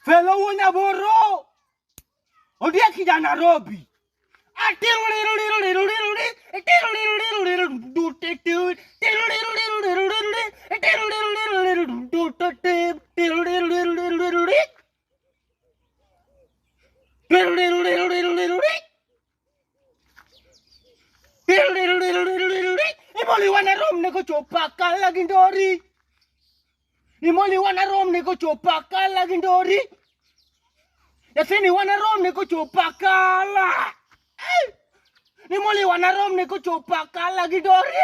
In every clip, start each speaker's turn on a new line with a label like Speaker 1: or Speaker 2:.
Speaker 1: Felo wuo Nyaboro. Ondiek ja Nairobi. Imoli wana rom ne kochopa kala gi ndori. Imoli wana rom ne kochopa kala gi ndori. Yathini wana rom ne kochopa kala. Nimoli wana rom ne kochopa kala gi ndori.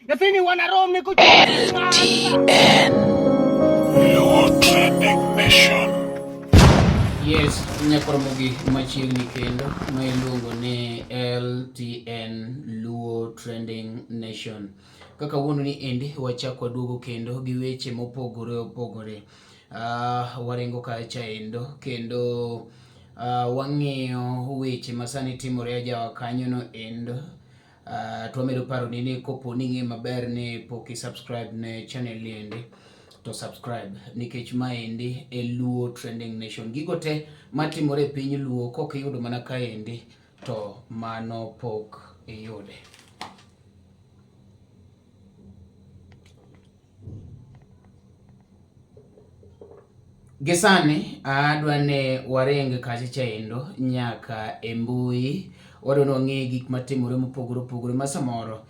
Speaker 1: Yathini wana rom ne kochopa
Speaker 2: LTN.
Speaker 3: Luo Trending Nation.
Speaker 2: Yes, nyakoromogi machiegni kendo ma iluongo ni LTN Luo Trending Nation. Kaka wuono ni endi wachak waduogo kendo gi weche mopogore opogore. Waringo kacha endo kendo wang'iyo weche masani timore ajawa kanyono endo. To wamedo paroni ni kopo ni ing'e maber ni pok i subscribe ne channel ni endi to subscribe nikech maendi e Luo Trending Nation. Gigo te matimore e piny Luo kok iyudo mana kaendi to mano pok iyude. Gi sani adwa ni waring kacha chaendo nyaka e mbui, wadwa ni wang'e gik matimore mopogore opogore ma samoro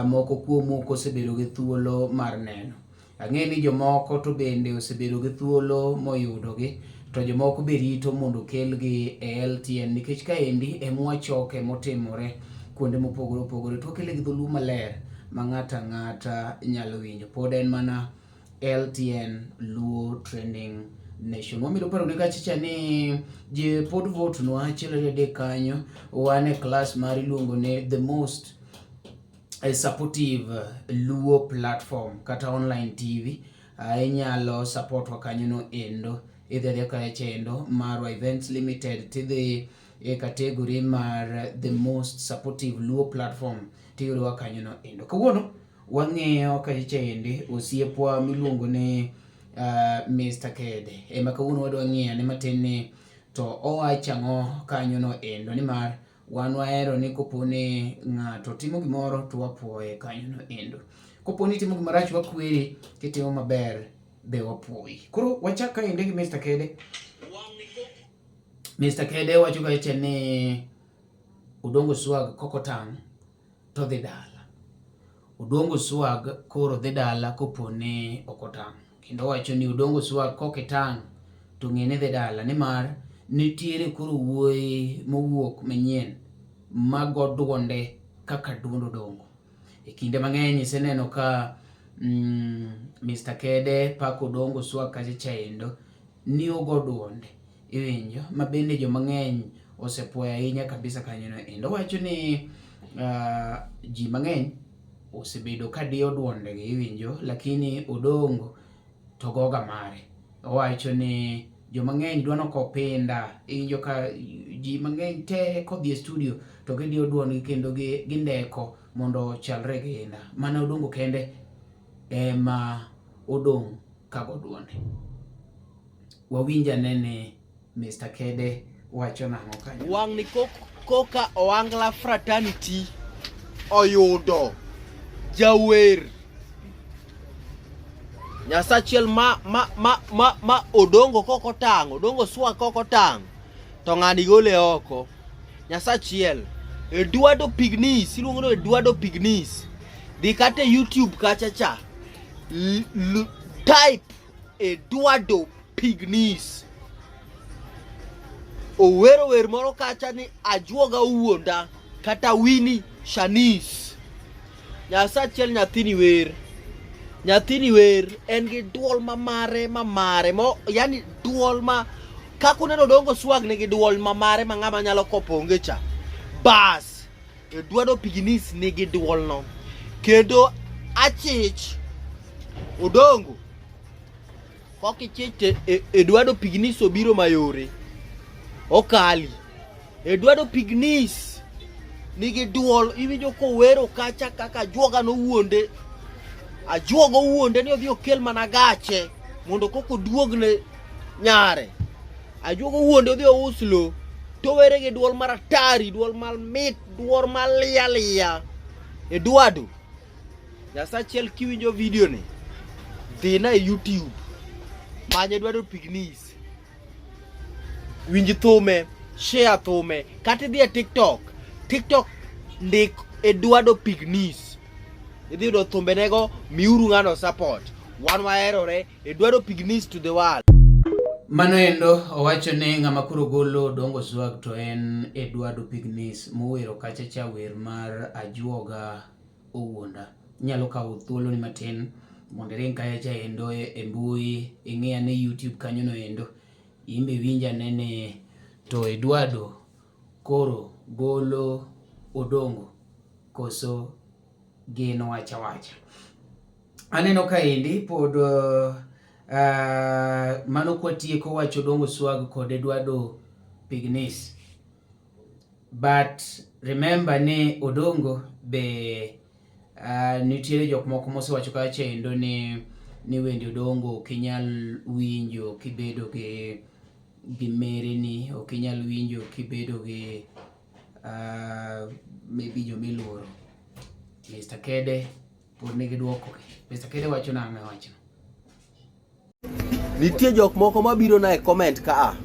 Speaker 2: moko kuomu ok osebedo gi thuolo mar neno. Ang'e ni jomoko to bende osebedo gi thuolo moyudogi to jomoko be rito mondo okelgi e LTN nikech kaendi ema wachoke motimore kuonde mopogore opogore to wakele gi dholuo maler ma ng'ato ang'ata nyalo winjo. Pod en mana LTN Luo Trending Nation. Wamedo paro ne kachicha ni je pod vote nwa achiel ariyo adek kanyo wan e class mar iluongo ni the most supportive Luo platform kata online TV. Inyalo support wa kanyo no endo idhi adhiya kacha endo marwa Events Limited tidhi e category mar the most supportive Luo platform tiyudowa kanyo no endo. Kawuono wang'iyo kacha endi osiepwa miluongo ni Mr. Kede ema kawuono wadwa ng'iyo ane matin ni to owacho ang'o kanyo no endo nimar wan wahero ni kopo ni ng'ato timo gimoro to wapuoye kanyo no endo. Kopo ni itimo gimarach wakweri, kitimo maber be wapuoyi. Koro wachak kaendi gi Mr. Kede. Mr. Kede wacho kacha ni Odongo Swag kokotang' to dhi dala. Odongo Swag koro dhi dala kopo ni ok otang'. Kendo owacho ni Odongo Swag kok itang' to ng'e ni dhi dala nimar nitiere koro wuoyi mowuok manyien mago duonde kaka duond Odongo. E kinde mang'eny iseneno ka Mr. Kede pako Odongo Swag kacha chaendo ni ogo duonde iwinjo ma bende joma ng'eny osepuoyo ahinya kabisa kanyo no endo. Owacho ni ji mang'eny osebedo ka diyo duondegi iwinjo lakini Odongo to goga mare. Owacho ni joma ng'eny dwa nokopinda iwinjo ka ji mang'eny te kodhi e studio to gidiyo duondgi kendo gindeko mondo ochalre gi Indah. Mana Odongo kende ema odong' kago duonde. Wawinj ane ni Mr. Kede wacho nang'o kanyo.
Speaker 4: Wang' ni koka Oangla Fraternity oyudo jawer Nyasachiel ma ma ma ma ma Odongo kok otang', Odongo Swag kok otang' to ng'ani gole oko. Nyasachiel Eduardo Pignis, iluongo ni Eduardo Pignis. Dhi kata e YouTube kacha cha. Type Eduardo Pignis. Owero wer moro kacha ni ajuoga owuonda kata Winnie Shanice. Nyasachiel nyathini wer. Nyathini wer en gi duol mamare mamare mo yani duol ma kaka uneno Odongo Swag nigi duol mamare ma ng'ama nyalo kopo onge cha. Bas Eduardo Pignis nigi duolno. Kendo achich Odongo kokichich to Eduardo Pignis obiro mayore okali. Eduardo Pignis nigi duol, iwinjo kowero kacha kaka ajuoga nowuonde. Ajuoga owuonde ni odhi okel mana gache mondo koko oduogne Nyare. Ajuoga owuonde odhi ous lo to were gi duol maratari, duol mamit, duol maliya liya. Eduardo, Nyasachiel kiwinjo video ni, dhina e YouTube, many Eduardo Pignis. Winj thume, share thume, kata idhi e TikTok. TikTok ndik Eduardo Pignis. Idhi yudo thumbenego, miuru ng'ano support. Wan waherore, Eduardo Pignis to the world.
Speaker 2: Mano endo owacho ni ng'ama koro golo Odongo Swag to en Eduardo Pignis mowero kacha cha wer mar Ajuoga Owuonda. Inyalo kawo thuoloni matin mondo iring kacha cha endo e mbui ing'i ane YouTube kanyo no endo in be iwinj ane ni to Eduardo koro golo Odongo koso gin wach awacha. Aneno kaendi pod uh, mano kwatieko wacho Odongo Swag kod Eduardo Pignis. But remember ni Odongo be uh, nitiere jok moko mosewacho kacha endo ni ni wende Odongo ok inyal winjo kibedo gi gi mereni, ok inyal winjo kibedo gi uh, maybe jomiluoro. Mr. Kede pod nigi dwoko. Mr. Kede wacho nang'o e wachno?
Speaker 4: Nitie jok moko mabiro na e comment ka a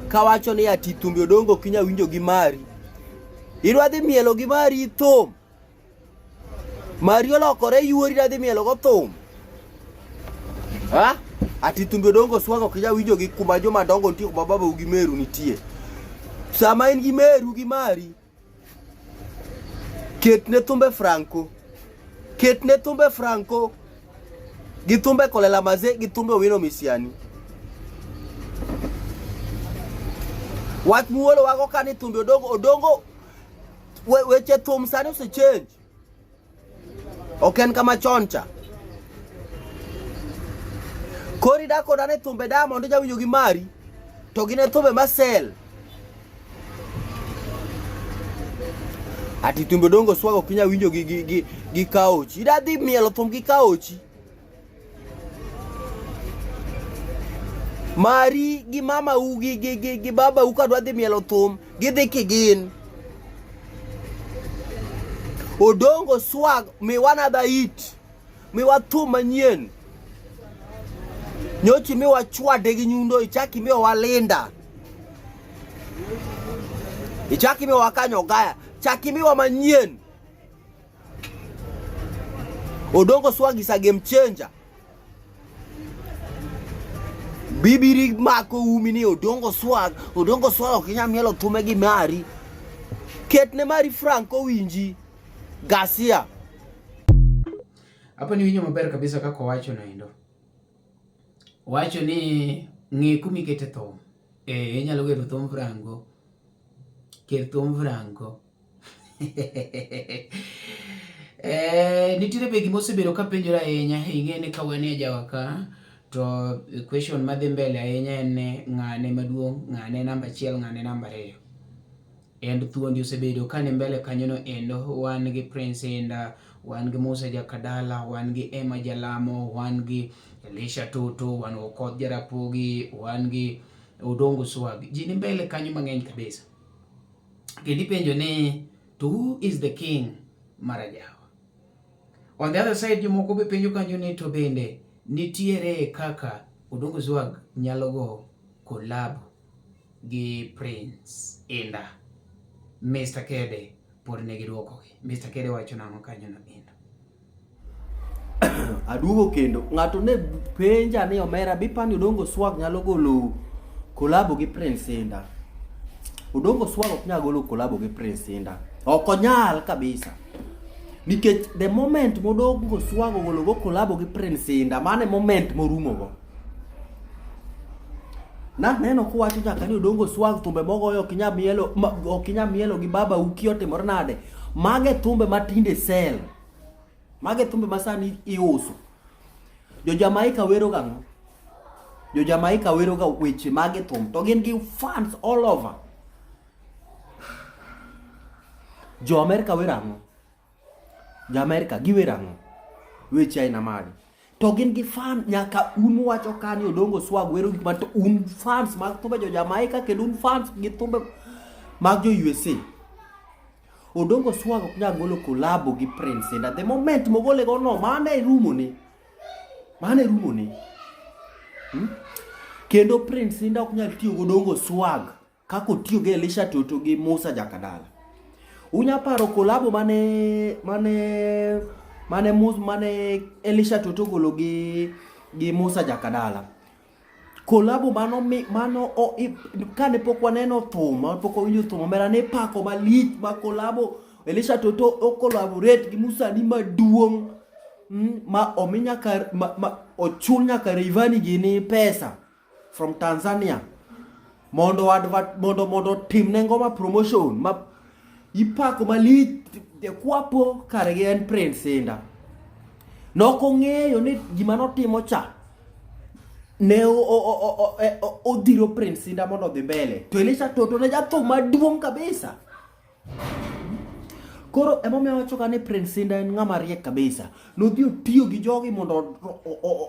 Speaker 4: kawacho ni ati thumbe Odongo kinya winjo gi mari. Idwa dhi mielo gi mari thum. Mari olokore yuori idwa dhi mielo go thum. Ha? Ati thumbe Odongo swago kinya winjo gi kuma joma dongo nitie kuma babau gi meru nitie. Sama in gi meru gi mari Ketne thumbe Franco. Ketne thumbe Franco. Gi thumbe Kolela Maze, gi thumbe Owino Misiani. Wach muolo wago ka ni thumbe Odongo, Odongo weche thum sani ose change. Ok en kama chon cha. Koro idak koda ne thumbe Diamond inya winjo gi mari to gin e thumbe ma sel. Ati thumbe Odongo Swag ok inya winjo gi gi gi, gi kaochi. Ida dhi mielo thum gi kaochi. Mari gi mama u gi gi gi, gi baba u kadwa dhi mielo thum gidhi kigin. Odongo Swag miwa another hit. Miwa thum manyien. Nyochi miwa chwade gi nyundo ichaki miwa linda. Ichaki miwa kanyo gaya. Chaki miwa manyien. Odongo Swag is a game changer. Bibiri mako umi ni Odongo Swag, Odongo Swag ok inyal mielo thume gi mari. Ket ne mari Frank owinji. Gasia.
Speaker 2: Hapa ni winjo maber kabisa kaka owacho no endo. Owacho ni ng'i kuma ikete thum. Eh, inyalo keto thum Franco. Ket thum Franco. Eh, nitiere be gima osebedo ka penjore ahinya, ing'e ni ka wan e ajawa ka to question madhi mbele ahinya en ni ng'ane maduong', ng'ane namba achiel, ng'ane namba ariyo. And thuondi osebedo ka ni mbele kanyo no endo, wan gi Prince Indah, wan gi Musa Jakadala, wan gi Emma Jalamo, wan gi Elisha Toto, wan gi Okoth Jarapogi, wan gi Odongo Swag. Ji ni mbele kanyo mang'eny kabisa. Kendo ipenjo ni to who is the king mar ajawa? On the other side jomoko be penjo kanyo ni to bende nitiere kaka Odongo Swag nyalo go collab gi Prince Indah. Mr. Kede pod ne giduokogi. Mr. Kede wacho nang'o kanyo no Indah?
Speaker 4: Aduogo kendo ng'ato ne penja ni omera bipani Odongo Swag nyalo golo kolabo gi Prince Indah. Odongo Swag ok nyal golo kolabo gi Prince Indah. Ok onyal kabisa. Nikech the moment Modongo Swag ogolo go kolabo gi Prince Indah, mano e moment morumo go. Naneno kowacho nyaka ni Odongo Swag thumbe mogoyo ok inyal mielo ok inyal mielo gi baba uki otimore nade. Mage thumbe matinde sel. Mage thumbe ma sani iuso. Jo Jamaica wero ga ang'o? Jo Jamaica wero ga weche mage thum to gin gi fans all over. Jo Amerika wero ang'o? Jo Amerika giwero ang'o? Weche aina mage? To gin gi fan nyaka un muwacho ka ni Odongo Swag wero gik ma to un fans mag thumbe jo Jamaica kendo un fans gi thumbe mag jo USA. Odongo Swag ok nyal golo kolabo gi Prince Indah. The moment mogole go no, mano e rumone. Mano e rumone. Hmm? Kendo Prince Indah ok nyal tiyo gi Odongo Swag kaka otiyo gi Elisha Toto gi Musa Jakadala. Unya paro kolabo mane mane mane Mus mane Elisha Toto ogolo gi gi Musa Jakadala. Kolabo mano mi mano o, i, kane pok waneno thum, ma pok wawinjo thum omera ne pako malich ma kolabo Elisha Toto o collaborate gi Musa ni maduong' mm, ma omi nyaka ma, ma, ochul nyaka Rayvanny gini pesa from Tanzania mondo advert mondo mondo timne ngoma promotion ma ipako malich kwapo kare gi en Prince Indah. Nokong'eyo ni gima notimo cha ne e, odhiro Prince Indah mondo odhi mbele. To Elisha Toto ne jathum maduong' kabisa. Koro emomiyo awacho ka ni Prince Indah en ng'ama riek kabisa. Nodhi otiyo gi jogi mondo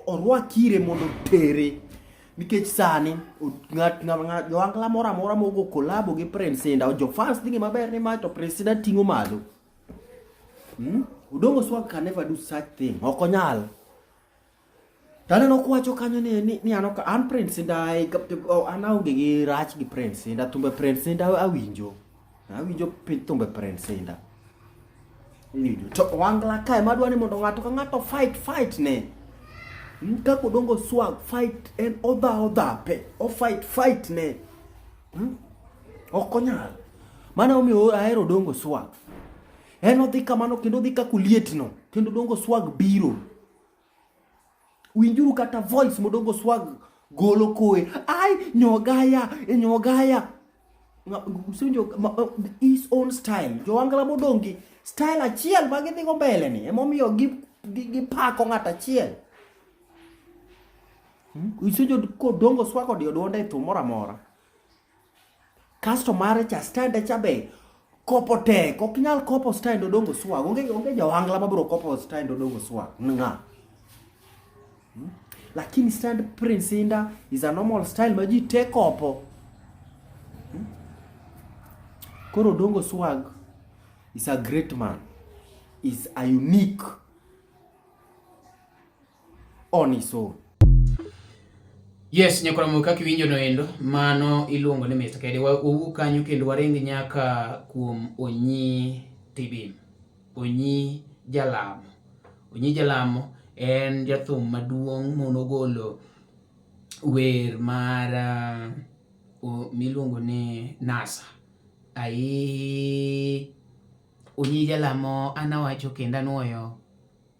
Speaker 4: orwak ire mondo otere. Nikech sani ng'at ng'at joangla moro amora mogo kolabo gi Prince Indah, jo fans dhi maber ni ma to Prince Indah ting'o malo. Hmm? Odongo Swag can never do such thing. Ok onyal. To aneno kuwacho kanyo ni, ni, ni an ok an Prince Indah ai- oh, an aonge gi rach gi Prince Indah thumbe Prince Indah awinjo awinjo thumbe Prince Indah Iwinjo. To Wangla kae madwa ni mondo ng'ato ka ng'ato fight fight ne hmm, kaka Odongo Swag fight en odha odhape o fight fight ne hmm? Ok onyal. Mano omiyo ahero Odongo Swag. En odhi kamano kendo odhi kaka olietno kendo Odongo Swag biro. Winjuru kata voice modongo Swag golo koe. Ai nyogaya, e nyogaya. Usewinjo his own style. Jowangla modong' gi style achiel ma gidhigo mbele ni emomiyo gipako ng'at achiel. Hmm? Usewinjo kodongo Swag odiyo duonde e thum moro amora. Kasto mare cha stande cha be kopo tek, ok nyal kopo stand Odongo Swag. Onge onge jawangla mabiro kopo stand Odongo Swag. Ng'a? Hmm? Lakini stand Prince Indah is a normal style ma ji te kopo. Hmm? Koro Odongo Swag is a great man. Is a unique on his own.
Speaker 2: Yes, nyakwar kaka iwinjo no endo, mano iluongo ni Mr. Kede. Wawuok kanyo kendo waring nyaka kuom Onyi Tibim. Onyi Jalamo. Onyi Jalamo en jathum maduong' monogolo wer mar uh, miluongo ni Nasa. Ai Onyi Jalamo an awacho kendo anuoyo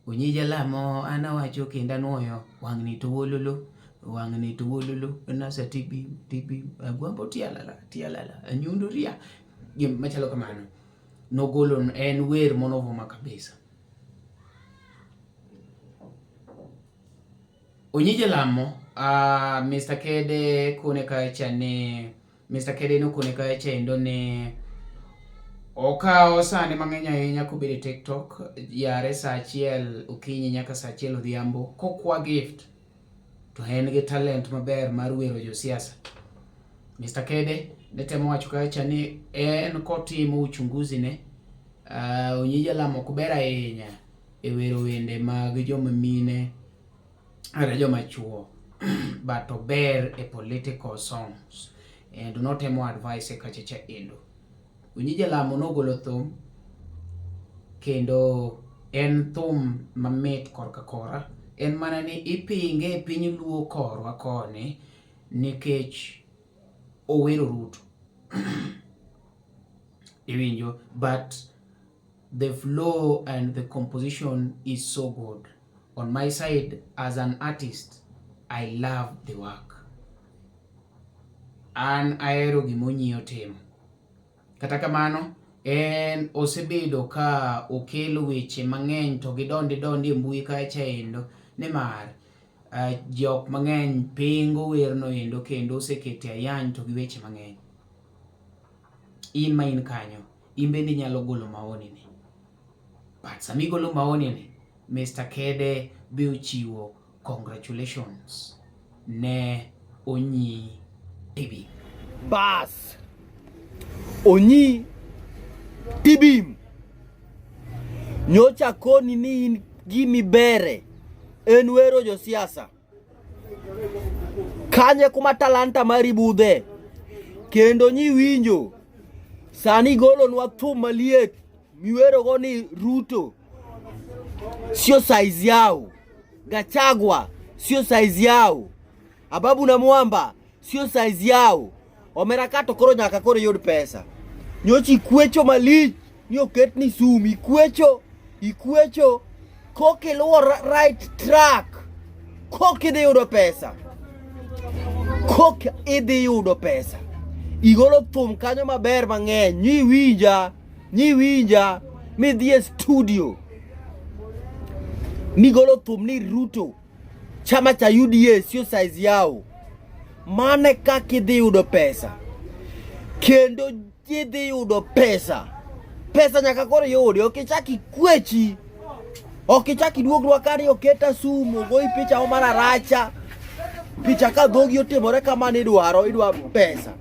Speaker 2: Onyi jalamo an awacho kendo anuoyo wang'ni to wololo wang'ni to wololo nasa tibi tibi agwambo tialala tialala anyundo ria gim machalo kamano nogolo en wer monovuma kabisa Onyi jalamo uh, Mr. Kede kone kacha ni Mr. Kede nokone kacha endo ni okawo sane mang'eny ahinya kobedo e TikTok yare saa achiel okinyi nyaka saa achiel odhiambo kokwa gift to en gi talent maber mar wero josiasa. Mr. Kede ne temo wacho kacha ni en kotimo uchunguzi ne uh, Onyi Jalamo ok ber ahinya e wero wende mag joma mine kata joma chuo but ober e political songs and notemo advice e kacha cha endo. Onyi Jalamo nogolo thum kendo en thum mamit korka kora en mana ni ipinge e piny luo korwa koni nikech owero Ruto iwinjo but the flow and the composition is so good on my side as an artist I love the work an ahero gima Onyi otimo kata kamano en osebedo ka okelo weche mang'eny to gidondi dondi e mbui kacha endo nimar uh, jok mang'eny pingo werno endo kendo osekete ayany to gi weche mang'eny in ma in kanyo in bende inyalo golo maoni ni but sama igolo maoni ni Mr. Kede be ochiwo congratulations ne Onyi Tibim.
Speaker 4: Bas Onyi Tibim nyocha koni ni in gimibere en wero josiasa kanye kuma talanta mari budhe kendo nyiwinjo sani golonwa thum maliet miwerogo ni Ruto sio size yao, Gachagua sio size yao, Ababu na Mwamba sio size yao. Omera ka to koro nyaka koro yud pesa. Nyocha ikwecho malich ni oketni sum, ikwecho, ikwecho kokiluwo right track kokidhi yudo pesa, kok idhi yudo pesa. Igolo thum kanyo maber mang'eny, nyiwinja, nyiwinja midhi e studio migolo thum ni Ruto chama cha UDA sio size yao. Mane kaka idhi yudo pesa kendo idhi yudo pesa. Pesa nyaka koro yudi, ok ichak ikwechi, ok ichak iduognwa kani oketa sumu, ogoyi picha mar aracha, picha ka dhogi otimore kama nidwaro, idwa pesa.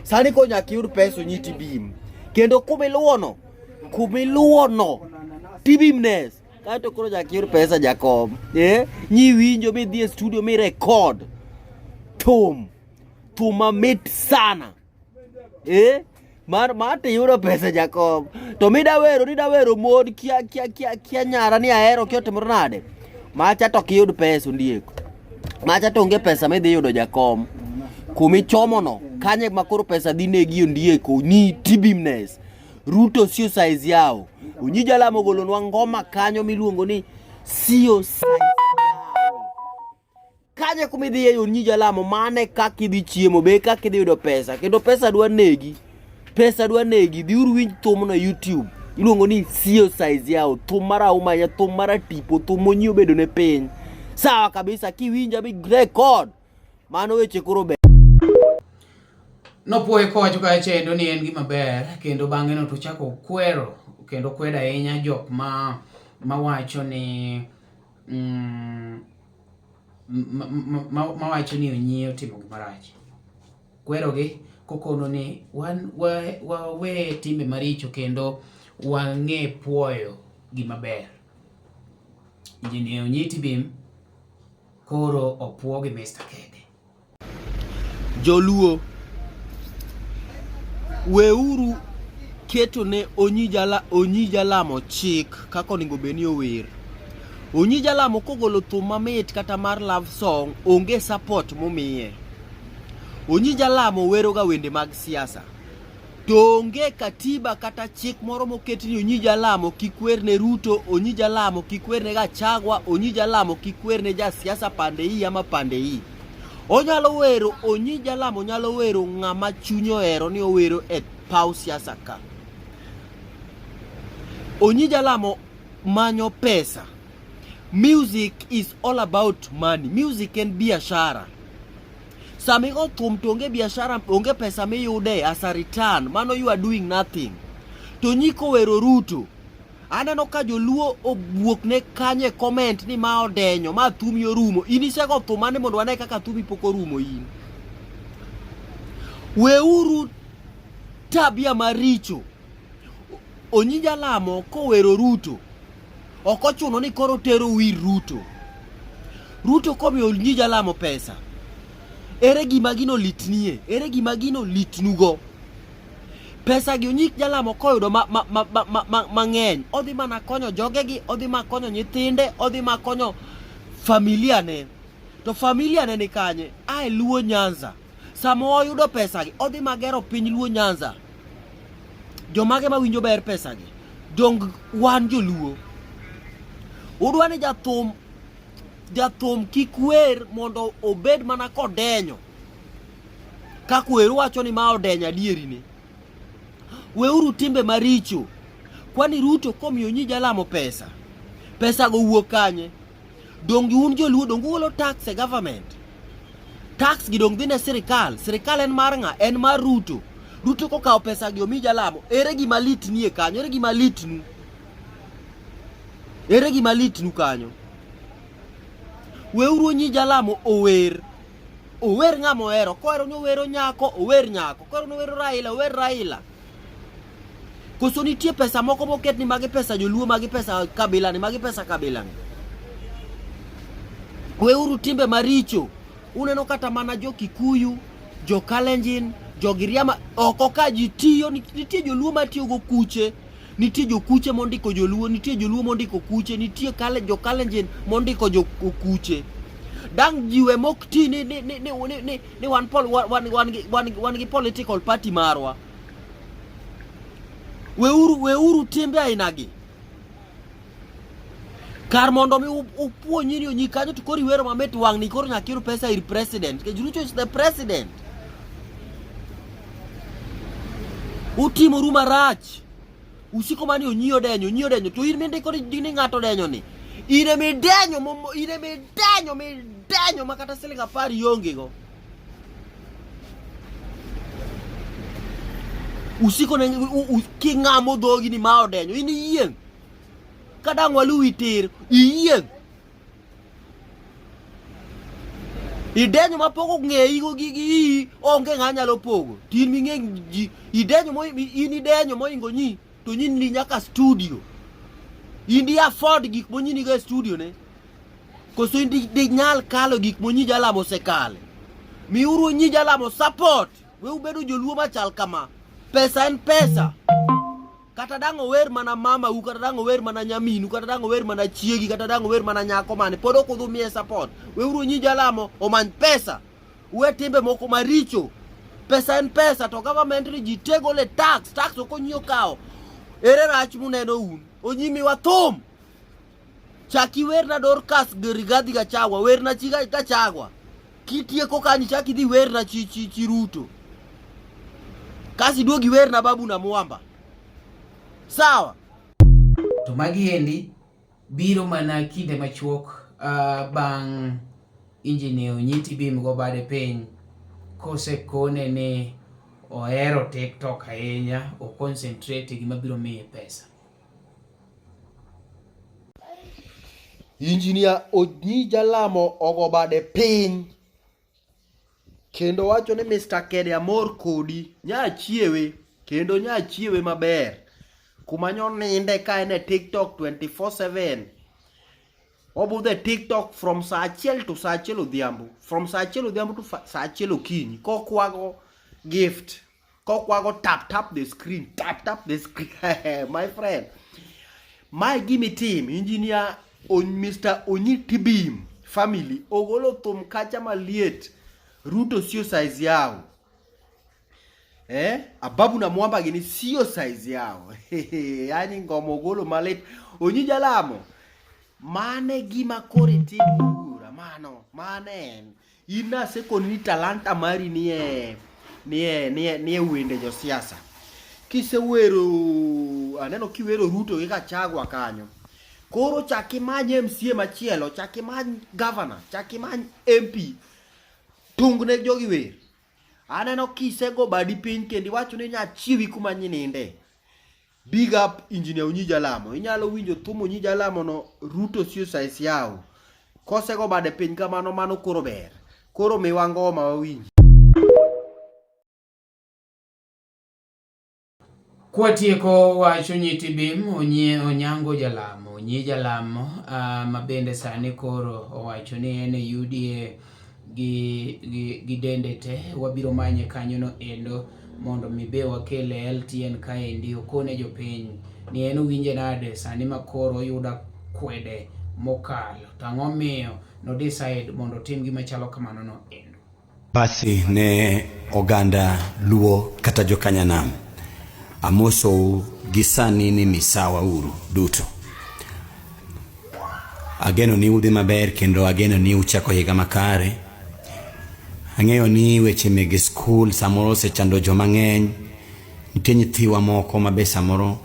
Speaker 4: Sani ko nyaka iyud pesa onyi tibim. Kendo kumiluwono, kumiluwono, tibimnes kaeto koro nyaka iyud pesa jakom. Eh? Nyiwinjo midhi e studio mi record thum, thum mamit sana. Eh? Mar mar to iyudo pesa jakom. To mida wero ni dawero mon kia kia kia kia nyara ni ahero kia otimore nade? Macha to ok iyud pesa ondiek. Macha to onge pesa midhi yudo jakom. Kumichomono kanye ma koro pesa dhi negi ondieko ni tibimnes. Ruto sio size yao. Onyi Jalamo ogolonwa ngoma kanyo miluongo ni sio size yao. Kanye kuma idhiye yo nyi jalamo mane kaka idhi chiemo be kaka idhi yudo pesa kendo pesa dwa negi pesa dwa negi dhiuru winj thumno e YouTube iluongo ni sio size yao thum mar auma ya thum mar tipo thum monyi obedo ne piny sawa kabisa kiwinja mi record mano weche koro ber
Speaker 2: Nopuoye kowacho kacha endo ni en gima ber kendo bang'e no to chako kwero kendo kwedo ahinya jok ma mawacho ni mawacho ni Onyi otimo gima rach. Kwerogi kokono ni wan wawe timbe maricho kendo wang'e puoyo gima ber. Engineer Onyi Tibim koro opuo gi Mr. Kede.
Speaker 4: Joluo, weuru keto ne Onyi Jala, Onyi Jalamo chik kaka onego bed ni ower. Onyi Jalamo kogolo thum mamit kata mar love song, onge support momiye. Onyi Jalamo weroga wende mag siasa. To onge katiba kata chik moro moket ni Onyi Jalamo kik wer ne Ruto, Onyi Jalamo kik wer ne Gachagua, Onyi Jalamo kik wer ne jasiasa pande hii ama pande hii. Onyalo wero, Onyi Jalamo nyalo wero ng'ama chunye ohero ni owero e paw siasa ka. Onyi Jalamo manyo pesa. Music is all about money. Music en biashara. Sama igo thum to onge biashara, onge pesa miyude as a return, mano you are doing nothing. To nyiko wero Ruto, aneno ka joluo obuok ne kanye e comment ni ma odenyo, ma thumi orumo. In isego thum mane mondo wane kaka thumi pok orumo in. Weuru tabia maricho. Onyi Jalamo kowero Ruto, ok ochuno ni koro tero wir Ruto. Ruto komiyo Onyi Jalamo pesa, ere gima gino litnie? Ere gima gino litnugo? Pesa gi Onyi Jalamo koyudo mang'eny, ma, ma, ma, ma, ma odhi mana konyo jogegi, odhi mana konyo nyithinde, odhi mana konyo familia ne. To familia ne ni kanye? Ae Luo Nyanza. Sama oyudo pesagi, odhi magero piny Luo Nyanza. Jomage mawinjo ber pesagi? Dong wan joluo. Udwa ni jathum jathum kik wer mondo obed mana kodenyo. Kaka wer wacho ni ma odenyo adieri ni. Weuru timbe maricho. Kwani Ruto komiyo nyi jalamo pesa, pesa go wuok kanye? Dong un joluo dong ugolo tax e government. Tax gi dong dhi ne sirikal. Sirikal en mar ng'a? En mar Ruto. Ruto kokawo pesa gi omi jalamo, ere gima lit nie kanyo? Ere gima litnu? Ere gima litnu kanyo? Weuru nyi jalamo ower. Ower ng'ama ohero. Kohero ni owero nyako, ower nyako. Kohero ni owero Raila, ower Raila. Koso nitie pesa moko moket ni magi pesa joluo, magi pesa kabila ni, magi pesa kabila ni. Weuru timbe maricho. Uneno kata mana jo Kikuyu, jo Kalenjin, jo Giriama oko ka ji tiyo, nitie joluo matiyo go kuche, nitie jokuche mondiko joluo, nitie joluo mondiko kuche, nitie kale jo Kalenjin mondiko jo kuche. Dang' ji we mok ti ni ni ni ni ni, ni, ni wan, pol, wan, wan, wan, wan, wan gi political party marwa. Weuru, weuru timbe ainagi. Kar mondo mi upuo nyiri onyi kanyo to koro iwero mamit wang'ni koro nyaka iyud pesa ir president. Nikech Ruto is the president. Utimoru marach. Usiko mani onyi odenyo, onyi odenyo. To in mindiko ni ni ng'ato odenyo ni. In ema idenyo, in ema idenyo, midenyo ma kata siling apar ionge go. Usiko ne king'amo dhogi ni ma odenyo, in iyieng'. Ka dang' waluwi tir, iyieng'. Idenyo ma pok ong'eyigo gi gi iyi, onge ng'a nyalo pogo. To in ming'e ji, idenyo mo, in idenyo moingo nyi, to nyi ni nyaka studio. In di afford gik monyi nigo e studio ne. Koso in di, di nyal kalo gik monyi jalamo osekale. Miuru nyi jalamo support. We ubedo joluo machal kama. Pesa en pesa. Kata dang' ower mana mamau, kata dang' ower mana nyaminu, kata dang' ower mana chiegi, kata dang' ower mana nyako mane, pod ok udhi miye support. Weuru nyi jalamo omany pesa. Uwe timbe moko maricho. Pesa en pesa to government ni ji te gole tax, tax ok onyi okawo. Ere rach muneno un? Onyi miwa thum. Chak iwerna Dorcas gi Rigathi Gachagua, werna chi Gachagua. Kitieko kanyo chak idhi werna chi chi chi Ruto. Kasi duogi werna Babu na Mwamba. Sawa.
Speaker 2: To magi endi biro mana kinde machuok uh, bang' injinia Onyiti Bim go bade piny kosekone ni ohero TikTok ahinya, o concentrate gima biro miye pesa.
Speaker 4: Injinia Onyi Jalamo ogo bade piny kendo wacho ni Mr. Kede amor kodi nyachiewe kendo nyachiewe maber kuma nyoninde ka en e TikTok 24/7 obudho e TikTok from saa achiel to saa achiel odhiambo from saa achiel odhiambo to saa achiel okinyi kokwago gift kokwago tap tap the screen tap tap the screen my friend mae gima itim engineer on, Mr. Onyi Tibim family ogolo thum kacha maliet Ruto sio size yao eh Ababu na Mwamba gini sio size yao yaani ngoma ogolo malit Onyi Jalamo mane gima koro itim wuora mano mane en In nasekoni ni talanta mari nie nie nie nie wende josiasa. Kisewero aneno kiwero Ruto gi Gachagua kanyo. Koro chak imany MCA machielo, chak imany governor, chak imany MP. Tung ne jogi wer. Aneno kisego badi piny kendo iwacho ni nyachiwi kuma nyininde. Big up Engineer Onyi Jalamo. Inyalo winjo thum Onyi Jalamo no Ruto sio size yao. Kosego bade piny kamano mano koro ber. Koro miwa ngoma wawinji.
Speaker 2: Kwatieko wacho nyiti bim onye Onyango Jalamo, Onyi Jalamo uh, ma bende sani koro owacho ni en e UDA gi, gi, gi dende te wabiro manye kanyono endo mondo mi be wakele LTN kaendi okone jopiny ni en owinje nade sani ma koro oyudo akwede mokalo to ang'o miyo no decide mondo otim gima chalo kamano no endo.
Speaker 5: Basi ne oganda Luo kata jokanyanam, amosou gi sani ni misawa uru duto. Ageno ni udhi maber kendo ageno ni uchako higa makare. Ang'eyo ni weche mege skul samoro osechando joma ng'eny. Nitie nyithiwa moko ma be samoro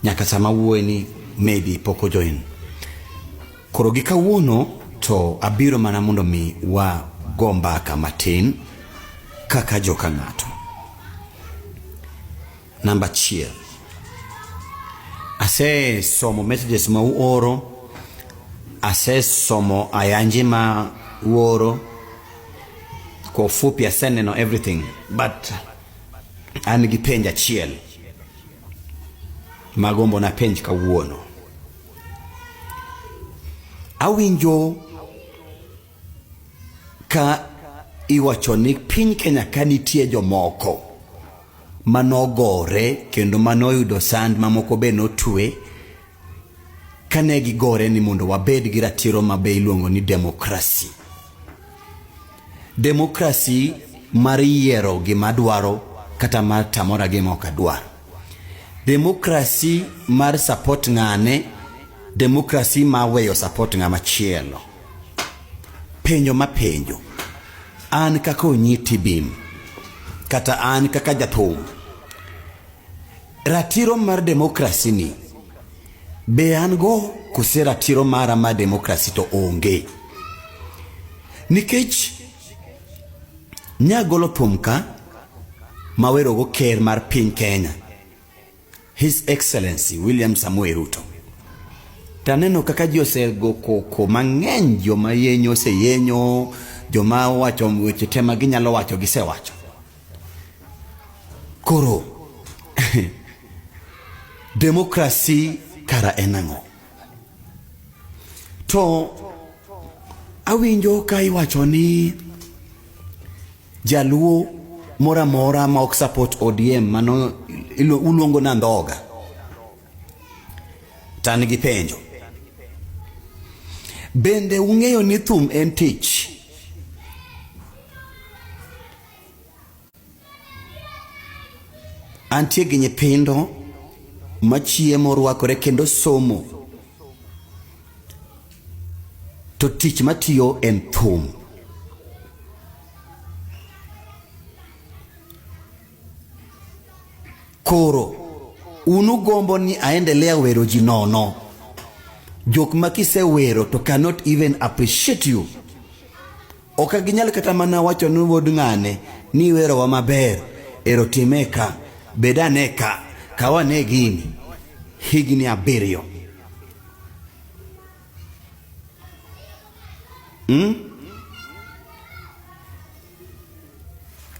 Speaker 5: nyaka sama wuoye ni maybe pok ojoin. Koro gi kawuono to abiro mana mondo mi wago mbaka matin kaka joka ng'ato. Namba achiel, asesomo messages ma uoro. Asesomo ayanji ma wuoro kwa ufupi aseneno everything but an gi penj achiel magombo napenj kawuono. Awinjo ka iwacho ni piny Kenya ka nitie jomoko manogore kendo manoyudo sand mamoko be notwe kane gigore ni mondo wabed gi ratiro ma be iluongo ni demokrasi. Demokrasi mar yiero gima adwaro kata mar tamora gima ok adwar. Demokrasi mar support ng'ane, demokrasi mar weyo support ng'ama chielo. Penjo mapenjo, an kaka Onyi Tibim, kata an kaka jathum, ratiro mar demokrasi ni be an go kose ratiro mara mar demokrasi to onge? Nikech nyagolo thum ka mawerogo ker mar piny Kenya His Excellency William Samoei Ruto taneno kaka ji osego koko mang'eny, joma yenyo oseyenyo, joma owacho weche te ma ginyalo wacho gisewacho. Koro demokrasi kara en ang'o? To awinjo ka iwacho ni jaluo moro amora ma ok support ODM mano uluongo na ndhoga. To an gi penjo. Bende ung'eyo ni thum en tich? Antie gi nyithindo machiemo, rwakore kendo somo. To tich matiyo en thum. Koro un ugombo ni aendelea wero ji nono. Jok ma kisewero to cannot even appreciate you. Ok ginyal kata mana wacho ni wuod ng'ane ni iwerowa maber, ero time ka, bed ane ka, kaw ane gini. Higni abiriyo. Hmm?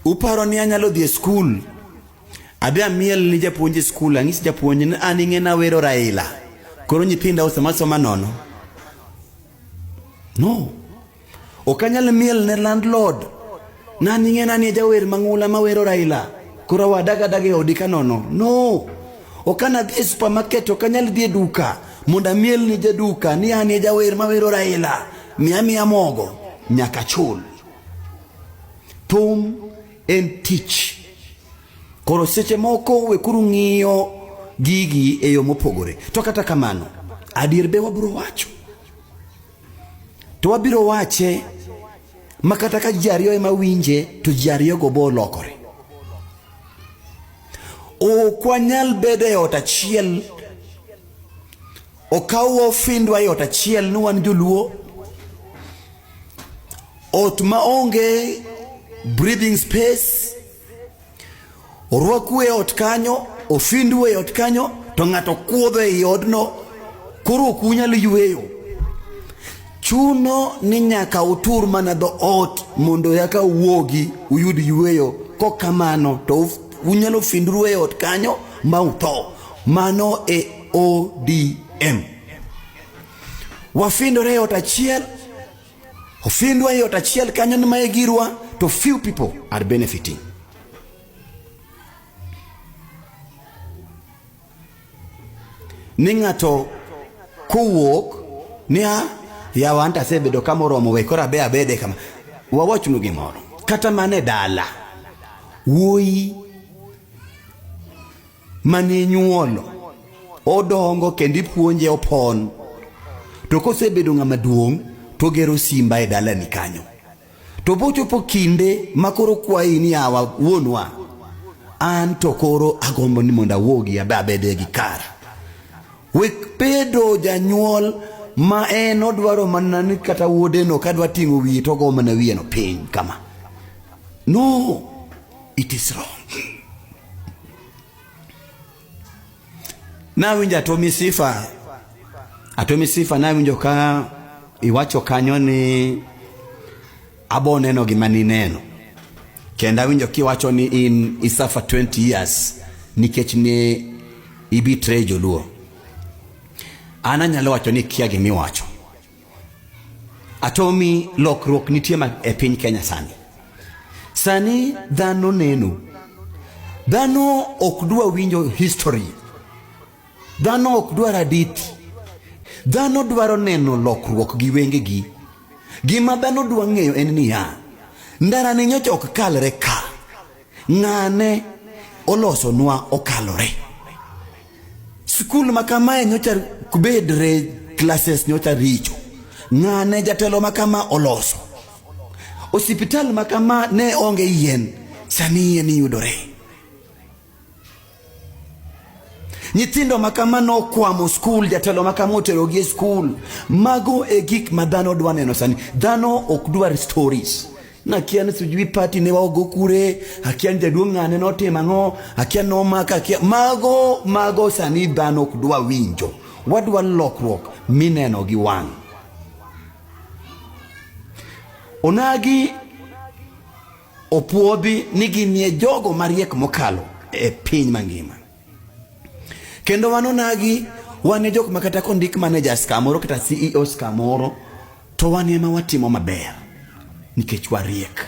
Speaker 5: Uparo ni anyalo dhi e skul adhi amiel ni japuonj e skul ang'is japuonj ni an ing'e nawero Raila koro nyithinda osema soma nono. No. Ok anyal miel ne landlord. Nani ing'e nani e jawer mang'ula mawero Raila. Koro wadag adaga e odi ka nono. No. Ok anadhi e supermarket, ok anyal dhi e duka mondo amiel ni jaduka ni an e jawer mawero Raila. Miya miya mogo. Nyaka chul. Thum en tich. Koro seche moko wekuru ng'iyo gigi e yo mopogore. To kata kamano, adier be wabiro wacho. To wabiro wache ma kata ka ji ariyo ema winje to ji ariyogo bo lokore. Ok wanyal bedo e ot achiel, okawwa ofindwa e ot achiel ni wan joluo, ot ma onge breathing space, Orwaku e ot kanyo, ofindu e ot kanyo, to ng'ato kuodho ei odno, koro ok unyal yueyo. Chuno ni nyaka utur mana dho ot mondo yaka uwuogi uyud yueyo. Kok kamano to unyalo findru e ot kanyo ma utho. Mano e ODM. Wafindore e ot achiel, Ofindwa e ot achiel kanyo ni mae girwa to few people are benefiting. Ni ng'ato kowuok ni a yawa anto asebedo kama oromo we koro abe abede kama. Wawachnu gimoro. Kata mana e dala, wuoyi mane inyuolo odongo kendo ipuonje opon to kosebedo ng'ama duong' to ogero simba e dalani kanyo to bochopo kinde ma koro kwayi ni yawa wuonwa an to koro agombo ni mondo awuogi abe abede gi kara wek bedo janyuol ma en odwaro mana ni kata wuodeno kadwa ting'o wiye to ogo mana wiyeno piny kama no it is wrong Nawinjo Atomi Sifa, Atomi Sifa nawinjo ka Iwacho kanyo ni abo neno gima nineno. Kendo awinjo kiwacho ni in isuffer 20 years nikech ne ibetray joluo. An anyalo wacho ni kia gimiwacho. Atomi lokruok nitie e piny Kenya sani. Sani dhano neno. Dhano ok dwa winjo history. Dhano ok dwar hadithi. Dhano dwaro neno lokruok gi wengegi. Gima dhano dwa ng'eyo en niya, ndara ni nyocha ok kalre ka. Ng'ane olosonwa okalore. Skul ma kamae nyocha bedre classes nyocha richo. Ng'ane jatelo ma kama oloso. Osiptal ma kama ne onge yien, sani yien yudore. Nyithindo ma kama nokwamo skul, jatelo ma kama oterogi e skul. Mago e gik ma dhano dwa neno sani. Dhano ok dwar stories. Nakia ni sijui party ne wago kure, akia ni jaduong' ng'ane notimo ang'o, akia nomaka, akia mago mago sani dhano ok dwa winjo. Wadwa lokruok mineno gi wang'. Onagi opuodhi ni ginie jogo mariek mokalo e piny mangima. Kendo wan onagi wan e jok ma kata kondik managers kamoro kata CEOs kamoro to wan ema watimo maber nikech wariek.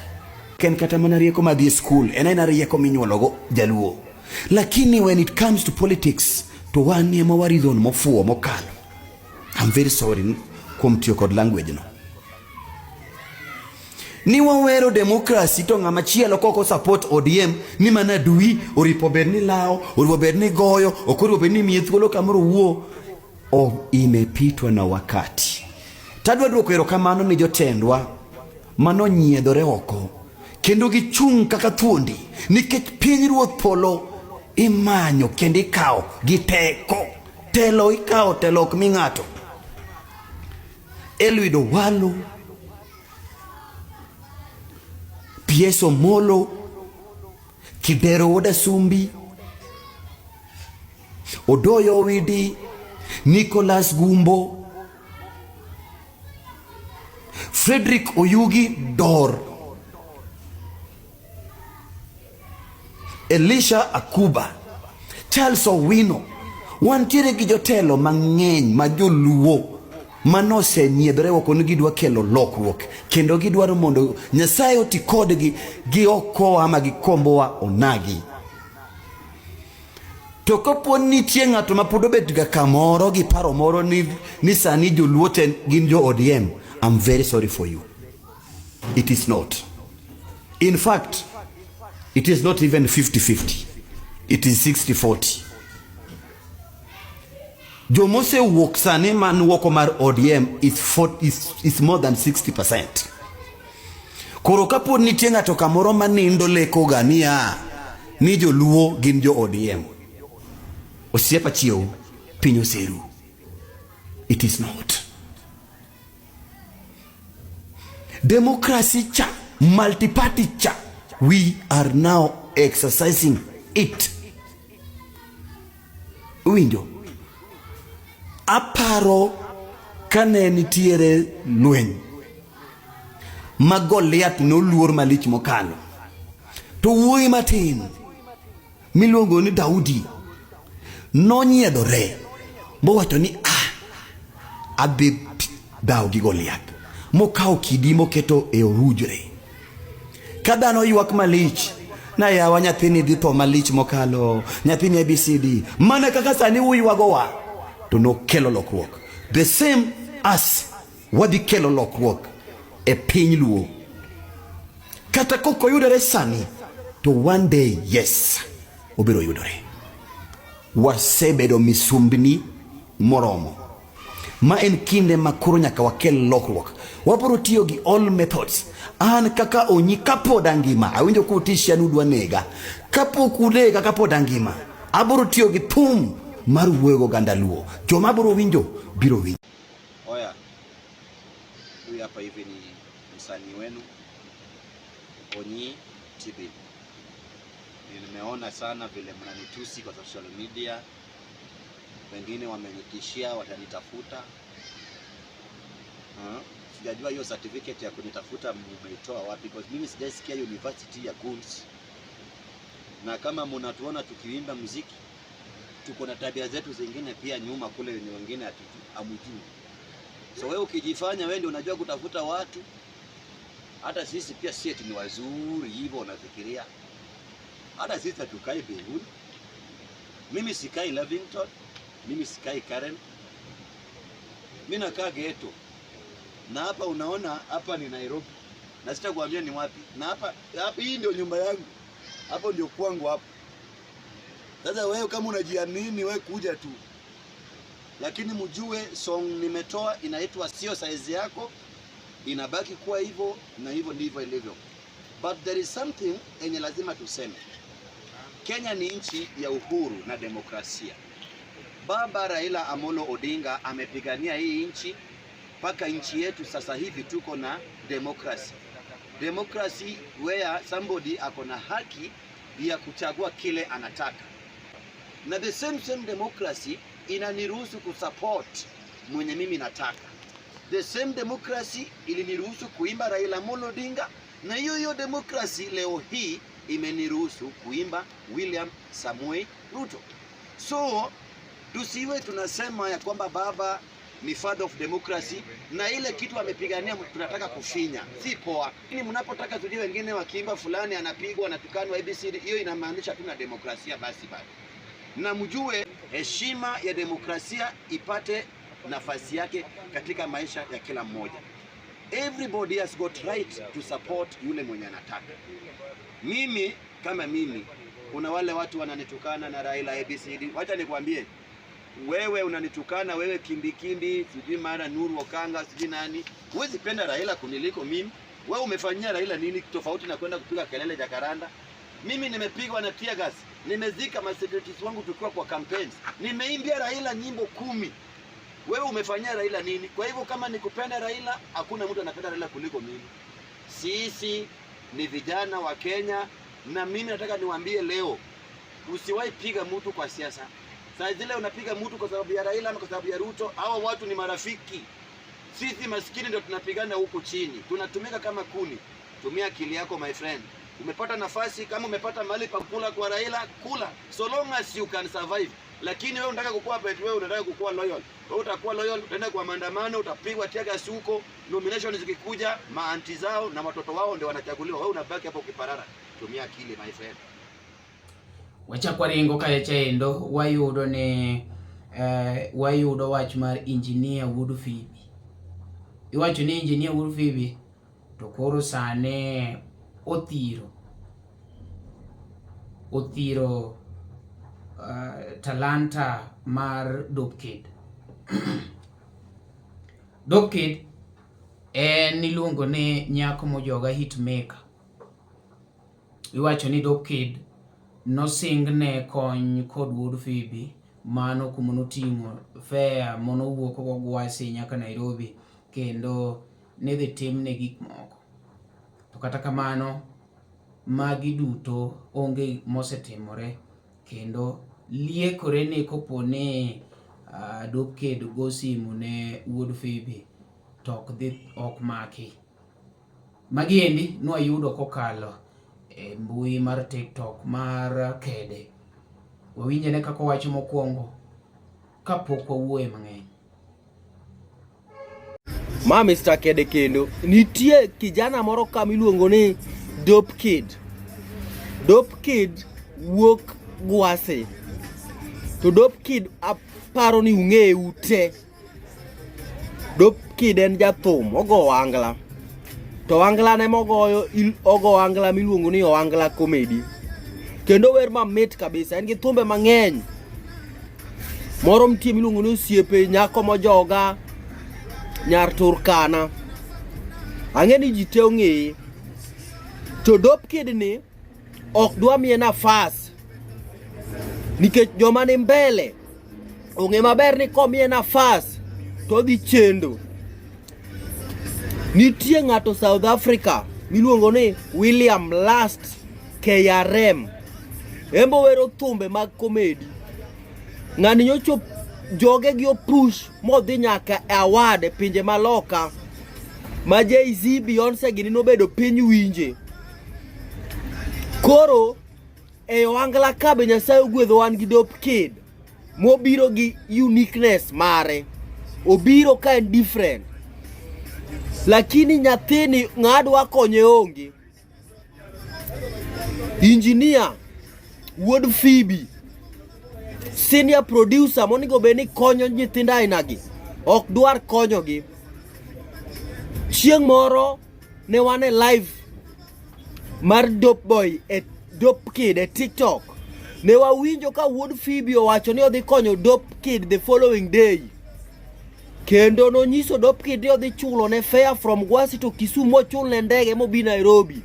Speaker 5: Ken kata mana rieko madhi e skul en aena rieko minyuologo jaluo. Lakini when it comes to politics to wan ema waridhon mofuwo mokalo. I'm very sorry kuom tiyo kod language no. Ni wawero democracy to ng'ama chielo koko support ODM ni mana adui oripo bed ni lawo oripo bed ni goyo ok oripo bed ni miye thuolo kamoro wuo o imepitwa na wakati. Tadwa duoko erokamano ni jotendwa manonyiedhore oko kendo gichung' kaka thuondi nikech piny ruoth polo imanyo kendo ikawo gi teko. Telo ikawo, telo ok mi ng'ato. Eliud Owalo, PS Omolo, Kidero Wuod Asumbi, Odoyo Owidi, Nicholas Gumbo, Frederick Oyugi Dor, Elisha Akuba, Charles Owino. Wantiere gi jotelo mang'eny ma joluo manosenyiedhore oko ni gidwa kelo lokruok kendo gidwaro mondo Nyasaye oti kodgi gi okowa ma gikombowa onagi. To kapo ni nitie ng'ato ma pod obet ga kamoro gi paro moro ni, ni sani joluo te gin jo ODM, I'm very sorry for you. It is not. In fact, it is not even 50-50. It is 60-40. Jomosewuok sani man woko mar ODM is, 40, is more than 60%. Koro kapo nitie ng'ato kamoro manindo lekoga niya ni joluo gin jo ODM. Osiepa chiew, piny oseru. It is not. Democracy cha, multi-party cha, we are now exercising it. Winjo? Aparo kane nitiere lweny ma Goliath noluor malich mokalo. To wuoyi matin miluongo ni Daudi nonyiedhore mowacho ni ah, adhi dhawo gi Goliath. Mokawo kidi moketo e orujre. Ka dhano ywak malich, na yawa nyathini dhi tho malich mokalo, nyathini ABCD. Mana kaka sani uywagowa, to nokelo lokruok. The same as wadhi kelo lokruok e piny Luo. Kata kok oyudore sani, to one day yes, obiro yudore. Wasebedo misumbni moromo. Ma en kinde ma koro nyaka wakel lokruok. Wabiro tiyo gi all methods. An kaka Onyi kapod angima, awinjo kutishia ni udwa nega. Kapok unega kapod angima, abiro tiyo gi thum mar wuoyo gi oganda Luo. Joma biro winjo biro winjo.
Speaker 6: Oya, huyu hapa hivi ni msanii wenu Onyi TV. Nimeona sana vile mnanitusi kwa social media, wengine wamenitishia watanitafuta. Sijajua hiyo certificate ya kunitafuta mmeitoa wapi, because mimi sijaisikia university ya goons. Na kama mnatuona tukiimba muziki, tuko na tabia zetu zingine pia nyuma kule, wenye wengine hamujui. So wewe ukijifanya wewe ndio unajua kutafuta watu, hata sisi pia si eti ni wazuri hivyo unafikiria. Hata sisi hatukai mbinguni. Mimi sikai Lavington, mimi sikai Karen, mimi nakaa ghetto. Na hapa unaona, hapa ni Nairobi, na sitakwambia ni wapi. Na hapa hapa, hii ndio nyumba yangu, hapo ndio kwangu hapo. Sasa wewe kama unajiamini, wewe kuja tu, lakini mjue song nimetoa inaitwa Sio Size Yako, inabaki kuwa hivyo na hivyo ndivyo ilivyo. But there is something yenye lazima tuseme. Kenya ni nchi ya uhuru na demokrasia. Baba Raila Amolo Odinga amepigania hii nchi mpaka nchi yetu sasa hivi tuko na democracy. Democracy where somebody ako na haki ya kuchagua kile anataka, na the same same democracy inaniruhusu kusupport mwenye mimi nataka. The same democracy iliniruhusu kuimba Raila Amolo Odinga, na hiyo hiyo democracy leo hii imeniruhusu kuimba William Samoei Ruto. So tusiwe tunasema ya kwamba baba ni father of democracy na ile kitu amepigania tunataka kufinya, si poa. Lakini mnapotaka tujue wengine wakiimba fulani anapigwa, anatukanwa ABCD, hiyo inamaanisha tuna demokrasia basi bado. Na mjue heshima ya demokrasia ipate nafasi yake katika maisha ya kila mmoja. Everybody has got right to support yule mwenye anataka. Mimi kama mimi, kuna wale watu wananitukana na Raila ABCD. Wacha nikwambie, wewe unanitukana wewe kimbikimbi, sijui mara Nuru Okanga, sijui nani. Huwezi penda Raila kuniliko mimi. Wewe umefanyia Raila nini tofauti na kwenda kupiga kelele Jakaranda? Mimi nimepigwa na tear gas, nimezika ma securities wangu tukiwa kwa campaigns, nimeimbia Raila nyimbo 10. Wewe umefanyia Raila nini? Kwa hivyo kama nikupenda Raila, hakuna mtu anapenda Raila kuliko mimi. Sisi ni vijana wa Kenya, na mimi nataka niwaambie leo, usiwahi piga mtu kwa siasa. Saa zile unapiga mtu kwa sababu ya Raila ama kwa sababu ya Ruto, hawa watu ni marafiki. Sisi maskini ndio tunapigana huku chini, tunatumika kama kuni. Tumia akili yako, my friend. Umepata nafasi, kama umepata mahali pa kula kwa Raila, kula so long as you can survive. Lakini wewe unataka kukua bet, wewe unataka kukua loyal. Wewe utakuwa loyal, utaenda kwa maandamano, utapigwa tear gas huko, nomination zikikuja, maaunty zao na watoto wao ndio wanachaguliwa. Wewe unabaki hapo ukiparara. Tumia akili, my friend.
Speaker 2: Wachak waringo kae chaendo wayudo ni wayudo wach mar Engineer Wuod Phoebe. Iwacho ni Engineer Wuod Phoebe to koro sani othiro talanta mar Dope Kid. Dope Kid en iluongo ni nyako mojoga hit maker. Iwacho ni Dope Kid nosingne kony kod Wuod Phoebe, mano kuma noting'o fare manowuok go Gwasi nyaka Nairobi kendo nidhi timne gik moko. To kata kamano, magi duto onge mosetimore, kendo liekore ni kopo ni Dope Kid go simu ne Wuod Phoebe to ok dhi, ok maki. Magi endi nwayudo kokalo e mbui mar TikTok mar Kede. Wawinjane kaka owacho mokwongo kapok wawuoye mang'eny.
Speaker 4: Ma Mr. Kede kendo nitie kijana moro ka miluongo ni Dope Kid. Dope Kid wuok Gwase. To Dope Kid aparo ni ung'eye ute. Dope Kid en jathum, ogo ohangla. To ohangla ne mogoyo, ogo ohangla miluongo ni ohangla comedy. Kendo wer mamit kabisa, en gi thumbe mang'eny. Moro nitie miluongo ni Osiepe, Nyako Mojoga, Nyar Turkana. Ang'e ni ji te ong'eye. To Dope Kid ni ok dwa miye nafas nikech joma ni mbele ong'e maber ni komiye nafas to odhi chendo. Nitie ng'ato South Africa miluongo ni William Last KRM. Embo wero thumbe mag komedi. Ng'ani nyocho joge gi opush modhi nyaka e award e pinje maloka. Ma Jay-Z, Beyonce gini nobedo piny winje. Koro e ohangla ka be Nyasaye ogwedho wan gi Dope Kid mobiro gi uniqueness mare. Obiro ka en different. Lakini nyathini ng'adwa konye onge. Engineer wuod Phoebe senior producer monego bed ni konyo nyithindo ainagi ok dwar konyogi. Chieng' moro ne wan e live mar Dope Boy e Dope Kid e TikTok. Ne wawinjo ka wuod Phoebe owacho ni odhi konyo Dope Kid the following day. Kendo nonyiso Dope Kid ni odhi chulo ne fare from Gwasi to Kisumu mochul ne ndege mobi Nairobi.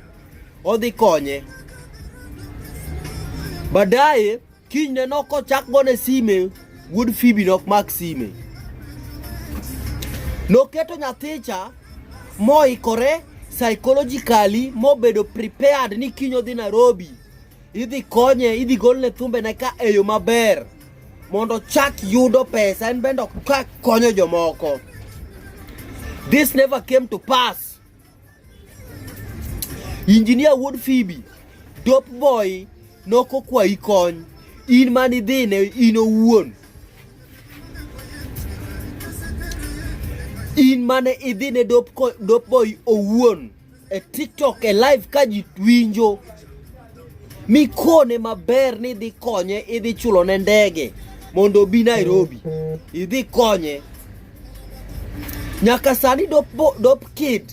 Speaker 4: Odhi konye. Baadaye kinyne nokochak gone sime, wuod Phoebe nok mak sime. Noketo nyathicha moikore psychologically mobedo prepared ni kiny odhi Nairobi. Idhi konye, idhi golne thumbene ka e yo maber mondo ochak yudo pesa en bende ochak konyo jomoko. This never came to pass. Engineer wuod Phoebe, Dope Boy nokokwayi kony, in mane idhine in owuon. In mane idhine Dope Boy owuon e TikTok e live ka ji winjo mikone maber ni idhi konye, idhi chulone ndege mondo obi Nairobi, idhi konye. Nyaka sani Dope Kid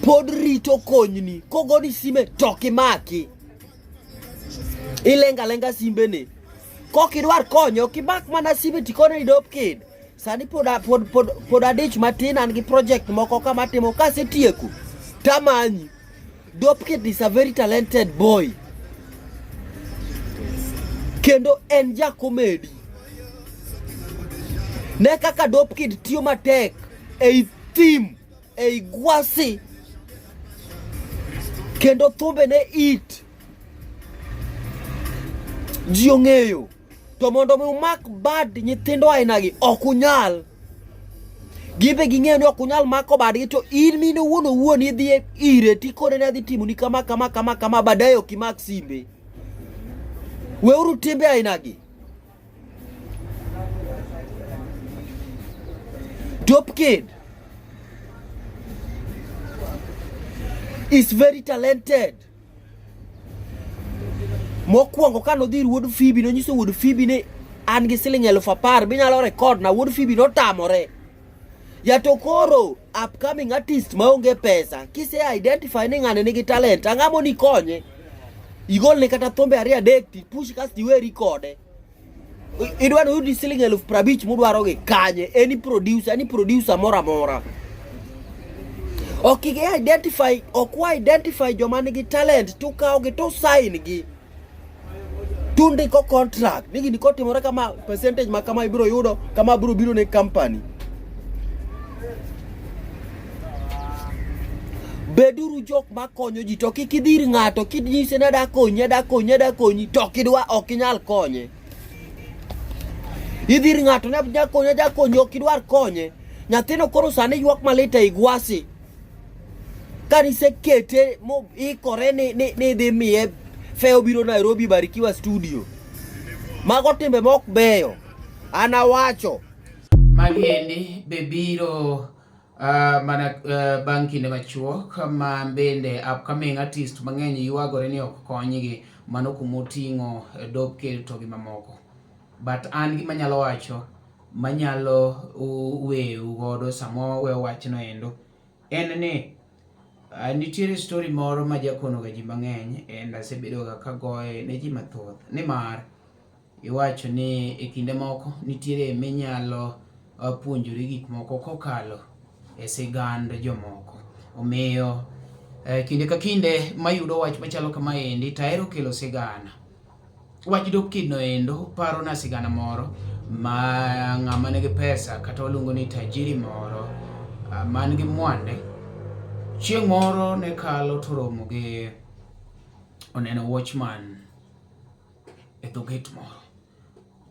Speaker 4: pod rito konyni, kogoni sime to ok imaki, ilenga lenga simbene. Kok idwar konye, ok imak mana sime tikone ni Dope Kid sani pod, pod, pod, pod adich matin, an gi project moko ka matimo, kasetieko tamanyi. Dope Kid is a very talented boy kendo en ja comedy. Ne kaka Dope Kid tiyo matek ei thim, ei Gwasi, kendo thumbe ne it ji ong'eyo. To mondo mi umak bad nyithindo ainagi ok unyal. Gibe ging'eyo ni ok unyal mako badgi, to in mine owuon owuon idhi ire tikone ni adhi timoni kama kama kama kama, baadaye ok imak simbe. Weuru timbe ainagi. Dope Kid is very talented. Mokwongo ka nodhi ir wuod Phoebe, nonyiso wuod Phoebe ni an gi siling 10,000 minyalo record na. Wuod Phoebe notamore. Ya to koro upcoming artist maonge pesa, kise identify ni ng'ani nigi talent, ang'o moni konye? Igolne kata thumbe ariyo adek tipush kasto iweri kode. Idwa ni uyud siling 50,000 mudwaro gi kanye? Any producer, any producer moro amora. Ok identify, ok wa identify joma nigi talent tukawo gi to sign gi. Tundiko contract ni gini kotimore kama percentage ma kama ibiro yudo, kama biro biro ne company. Beduru jok makonyo ji to kik idhir ng'ato kinyise ni ada konyi, ada konyi, ada konyi to kidwa ok inyal konye. Idhir ng'ato ni ada konyi, ada konyi ok idwar konye. Nyathino koro sani ywak malit ei Gwasi. Ka nisekete moikore ni, ni, ni idhi miye fare obiro Nairobi Barikiwa studio. Mago timbe mok beyo. An awacho.
Speaker 2: Magi endi be biro mana bang' kinde machuok ma bende upcoming artist mang'eny ywagore ni ok konygi, mano kumoting'o Dope Kid to gi mamoko. But an gima anyalo wacho manyalo weyou godo sama waweyo wachno endo en ni nitiere story moro ma jakonoga ji mang'eny and asebedoga kagoye ne ji mathoth nimar iwacho ni e kinde moko nitiere minyalo puonjori gik moko kokalo e sigand jomoko. Omiyo kinde ka kinde mayudo wach machalo kamaendi to ahero kelo sigana. Wach Dope Kid no endo parona sigana moro ma ng'ama nigi pesa kata waluongo ni tajiri moro man gi mwande chieng' moro ne kalo to romo gi oneno watchman e dho gate moro.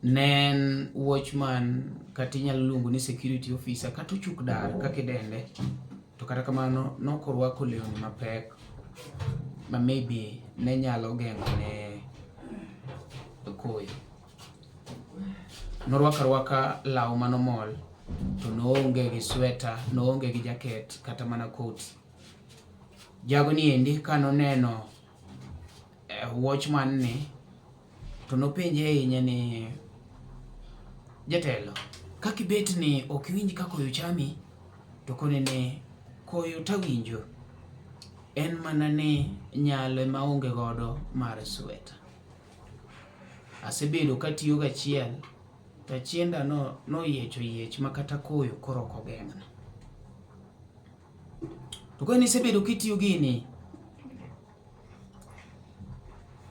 Speaker 2: Ne en watchman kata inyalo luongo ni security officer kata ochuk dar kaka idende. To kata kamano nokorwako lewni mapek ma maybe ne nyalo geng'o ne koyo. Norwako arwaka law manomol to noonge gi sweta, noonge gi jaket kata mana koti. Jago ni endi kanoneno eh, watchman ni to nopenje ahinya ni jatelo kaka ibet ni ok iwinj ka koyo chami to kone ni koyo tawinjo en mana ni nyalo ema aonge godo mar sweta. Asebedo katiyo gachiel to achienda no noyiecho yiech ma kata koyo koro ok ogeng'na. To koni isebedo kitiyo gini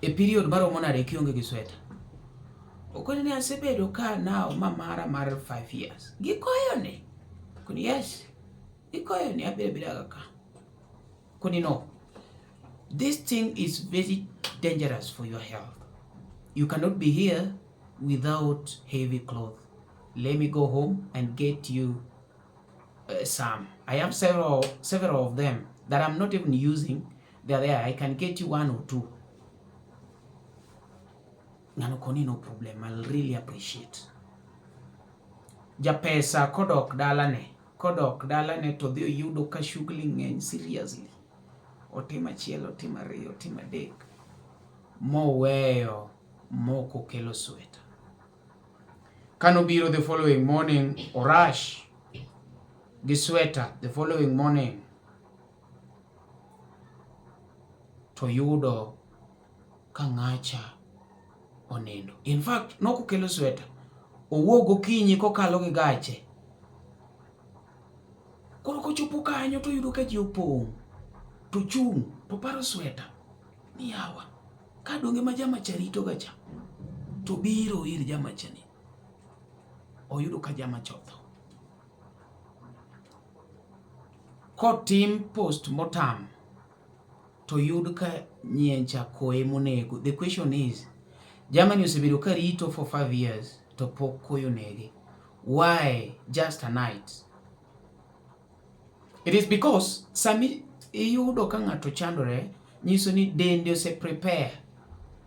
Speaker 2: e period maromo nade kionge gi sweta? Okoni ni asebedo ka now ma mara mar 5 years. Gikoyo ni. Koni yes. Gikoyo ni abedo abeda ka. Koni no. This thing is very dangerous for your health. You cannot be here without heavy cloth. Let me go home and get you some. I have several of them that I'm not even using. They are there. I can get you one or two. Ng'ano koni no problem. I'll really appreciate. Japesa kodok dalane to dhi oyudo ka shughuli ng'eny seriously. Otim achiel, otim ariyo, otim adek. Moweyo mok okelo sweta. Kanobiro the following morning, orush gi sweta the following morning to yudo ka ng'acha onindo. In fact, nokokelo sweta, owuok gokinyi kokalo gi gache. Koro kochopo kanyo to oyudo ka ji opong', to chung' to paro sweta ni yawa, ka donge ma jamacha rito ga cha, to biro ir jamacha ni. Oyudo ka jamacha otho. Kotim postmortem to yud ka nyiencha koye monego. The question is, Germany osebedo ka rito for 5 years to pok koyo nege. Why just a night? It is because sami iyudo ka ng'ato chandore nyiso ni dende ose prepare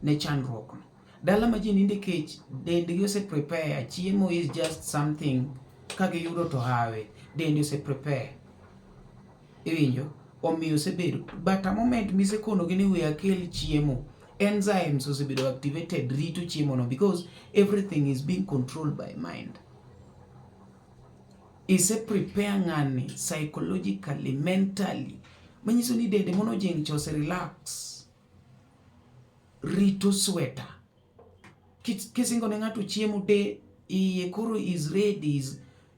Speaker 2: ne chandruok no. Dala ma ji ninde kech, dendgi ose prepare, chiemo is just something ka giyudo to hawe, dende ose prepare. Iwinjo? Omiyo osebedo. But a moment misekonogi ni we akel chiemo, enzymes osebedo activated rito chiemo no because everything is being controlled by mind. Ise prepare ng'ani psychologically, mentally, manyiso ni dende mono jing cha ose relax. Rito sweta. Kisingo ne ng'ato chiemo de iye koro is ready,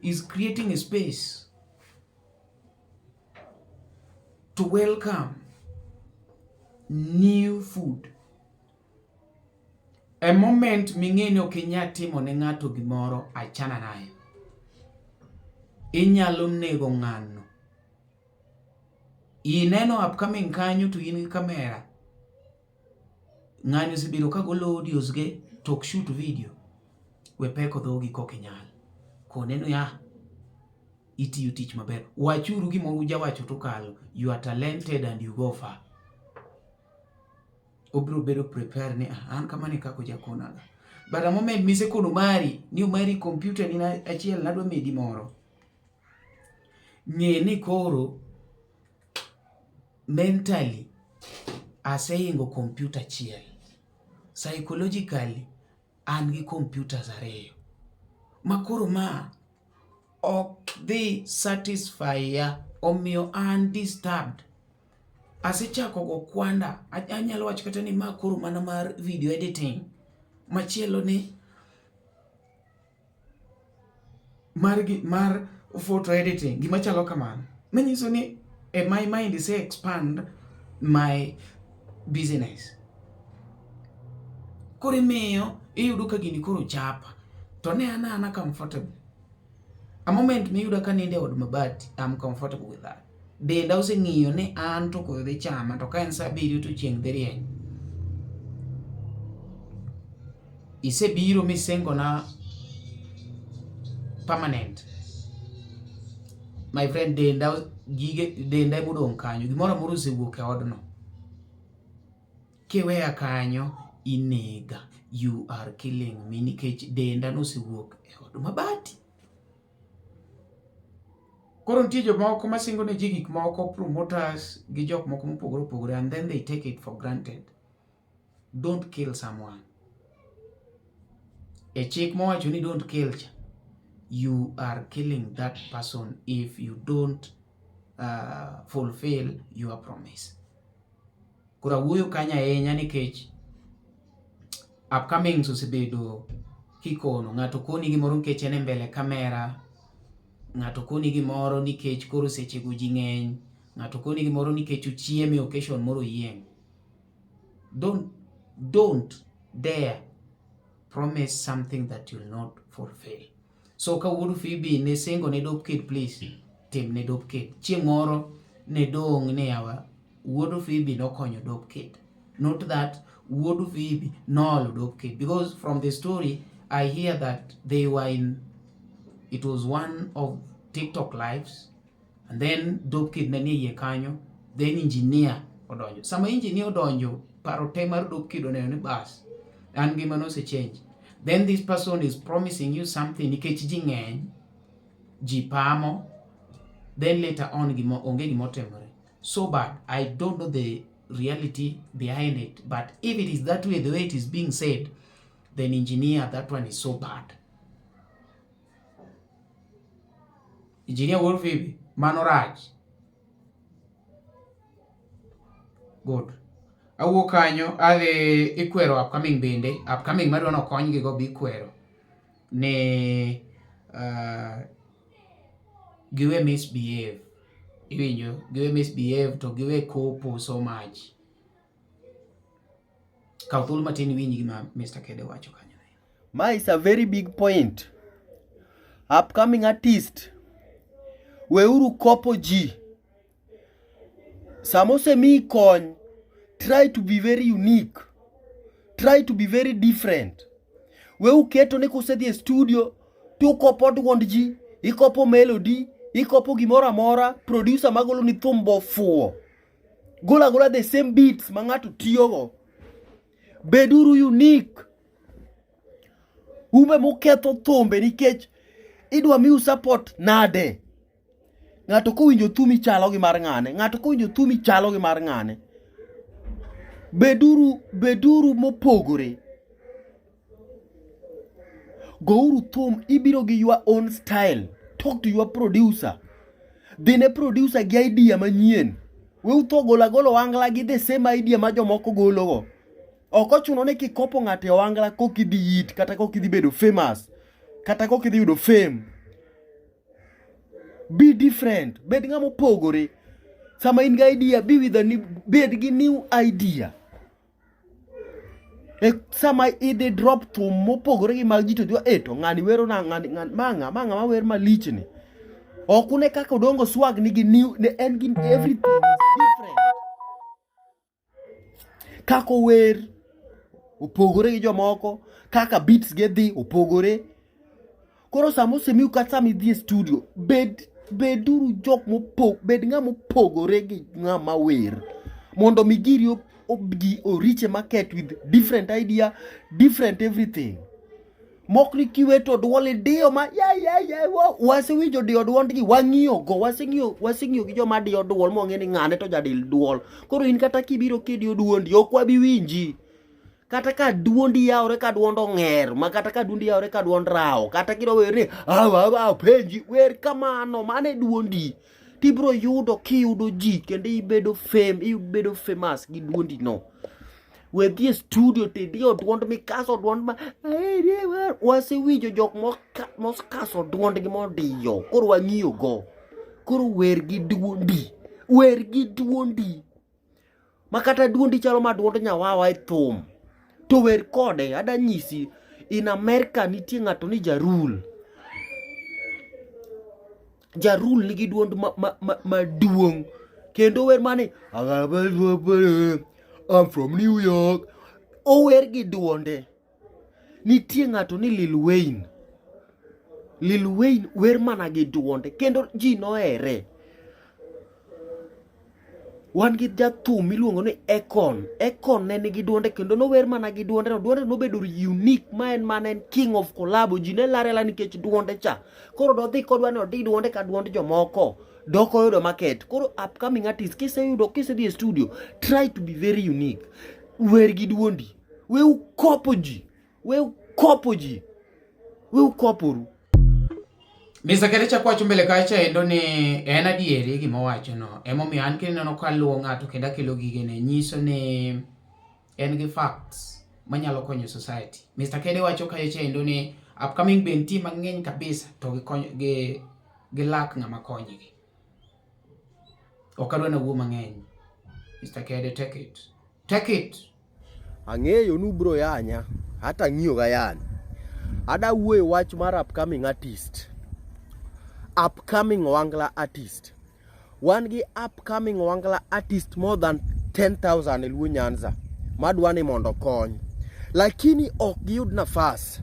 Speaker 2: is creating a space to welcome new food. A moment ming'e ni ok inyal timo ne ng'ato gimoro, achana nayo. Inyalo nego ng'ano. Ineno upcoming kanyo to in gi kamera. Ng'ani osebedo ka golo audios ge to ok shoot video. We peko dhogi kok inyal. Kone ni ya itiyo tich maber. Wachuru gima ujawacho to kalo. You are talented and you go far. Obiro bedo prepare ni an kamano e kaka ojakonaga. But a moment misekono mari ni omari computer ni achiel nadwa medi moro. Ng'e ni koro mentally aseingo computer achiel. Psychologically an gi computers ariyo. Ma koro ma ok dhi satisfy ya omiyo an disturbed. Asechako go kwanda, anyalo wacho kata ni ma koro mana mar video editing. Machielo ni mar photo editing, gima chalo kamano. Manyiso ni e my mind is expand my business. Koro imiyo iyudo ka gini koro chapa. To ne an ana comfortable. A moment miyudo ka nindo e od mabati, I'm comfortable with that. Denda oseng'iyo ni an to koyo dhi chama to ka en saa abiriyo to chieng' dhi rieny. Isebiro misingona permanent. My friend, denda gige denda emodong' kanyo. Gimoro amora osewuok e odno. Kiweya kanyo inega. You are killing me nikech denda nosewuok e od mabati. Koro nitie jomoko masingo ne ji gik moko, promoters gi jok moko mopogore opogore and then they take it for granted. Don't kill someone. E chik mowacho ni don't kill cha, you are killing that person if you don't fulfill your promise. Koro awuoyo kanyo ahinya nikech upcomings osebedo kikono ng'ato koni gimoro nikech en e mbele kamera, ng'ato koni gimoro nikech koro sechego ji ng'eny, ng'ato koni gimoro nikech ochiemo e occasion moro oyieng'. Don't dare promise something that you'll not fulfill. So ka wuod Phoebe ne singo ne Dope Kid, please tim ne Dope Kid. Chieng' moro ne dong' ne yawa wuod Phoebe nokonyo Dope Kid. Not that wuod Phoebe noolo Dope Kid, because from the story I hear that they were in, it was one of TikTok lives, and then Dope Kid ne nie iye kanyo, then engineer odonjo. Sama engineer odonjo, paro te mar Dope Kid oneno ni bas, an ngima nose change. Then this person is promising you something nikech ji ng'eny, ji pamo, then later on gimo, onge gimotimore. So bad. I don't know the reality behind it, but if it is that way, the way it is being said, then engineer, that one is so bad. Engineer wuod Phoebe, mano rach. Good. Awuok kanyo, adhi ikwero upcoming bende, upcoming madwa nokonygi go be ikwero ni giwe misbehave. Iwinjo? Giwe misbehave to giwe kopo so much. Kaw thuolo matin iwinj gima Mr. Kede wacho kanyo.
Speaker 4: Ma is a very big point. Upcoming artist, weuru kopo ji. Sama osemiyi kony, try to be very unique. Try to be very different. We uketo ni kusedhi e studio to ukopo duond ji, ikopo melody, ikopo gimoro amora, producer magolo ni thum bo fuwo. Golo agola the same beats ma ng'ato tiyogo. Beduru unique. Umbe muketho thumbe nikech idwa miu support nade? Ng'ato kowinjo thumi chalo gi mar ng'ane, ng'ato kowinjo thumi chalo gi mar ng'ane. Beduru, beduru mopogore. Gouru thum, ibiro gi your own style. Talk to your producer. Dhi ne producer gi idea manyien. We utho golo agola ohangla gi the same idea ma jomoko gologo. Ok ochuno ni kikopo ng'ato e ohangla koka idhi hit kata koka idhi bedo famous kata koka idhi yudo fame. Be different. Bed ng'ama opogore. Sama in gi idea, be with a new, bed gi new idea. E sama idhi drop thum mopogore gi mag ji to dwa, e to ng'ani wero na ng'ani ng'ani ma ng'a ma ng'a ma wer malich ni. Ok une kaka Odongo Swag nigi new, ne en gi everything is different. Kaka ower opogore gi jomoko, kaka beats ge dhi opogore. Koro sama osemiu kata sama idhi e studio, bed beduru jok mopog, bed ng'ama opogore gi ng'ama wer mondo mi giri obi oriche market with different idea, different everything. Mok ni kiwe to duol idiyo ma ya ya ya wa wasewinjo diyo duondgi wang'iyo go waseng'iyo waseng'iyo gi joma diyo duol mong'e ni ng'ane to jadil duol. Koro in kata kibiro kidiyo duondi ok wabi winji. Kata ka duondi yawore ka duond ong'er ma kata ka duondi yawore ka duond rawo kata kidwa wer ni awa awa penji wer kamano mano e duondi tibiro yudo kiyudo ji kendo ibedo fame ibedo famous gi duondi no. We dhi e studio to idiyo duond mikaso duond ma wasewinjo jok mokaso duondgi modiyo koro wang'iyo go. Koro wer gi duondi wer gi duondi ma kata duondi chalo ma duond nyawawa e thum to wer kode. Ada nyisi in America nitie ng'ato ni Jarul. Jarul nigi duond maduong' kendo wer mane I'm from New York ower gi duonde. Nitie ng'ato ni Lil Wayne. Lil Wayne wer mana gi duonde kendo ji nohere. Wan gi jathum miluongo ni Akon. Akon ne nigi duonde kendo nower mana gi duonde no. Duonde nobedo unique ma en mana en king of collabo. Ji ne lare ala nikech duonde cha. Koro dodhi kodwa ni odi duonde ka duond jomoko. Dok oyudo market. Koro upcoming artist kiseyudo kisedhi e studio try to be very unique. Wer gi duondi. We ukopo ji. We ukopo ji. We ukoporu.
Speaker 2: Mr. Kere chako wacho mbele kacha endo ni en adieri gima owachono. Emomiyo an kineno ka aluwo ng'ato kendo akelo gigene nyiso ni en gi facts manyalo konyo society. Mr. Kede wacho kacha endo ni upcoming be nitie mang'eny kabisa to gikonyo gi gilak ng'ama konygi. Ok adwa nawuo mang'eny. Mr. Kede take it. Take it.
Speaker 4: Ang'eyo ni ubro yanya, hata ang'iyo ga yani. Ada wuoyo wach mar upcoming artist. Upcoming Wangla artist. Wan gi upcoming Wangla artist more than 10,000 e Luo Nyanza madwa ni mondo okony. Lakini ok giyud nafas.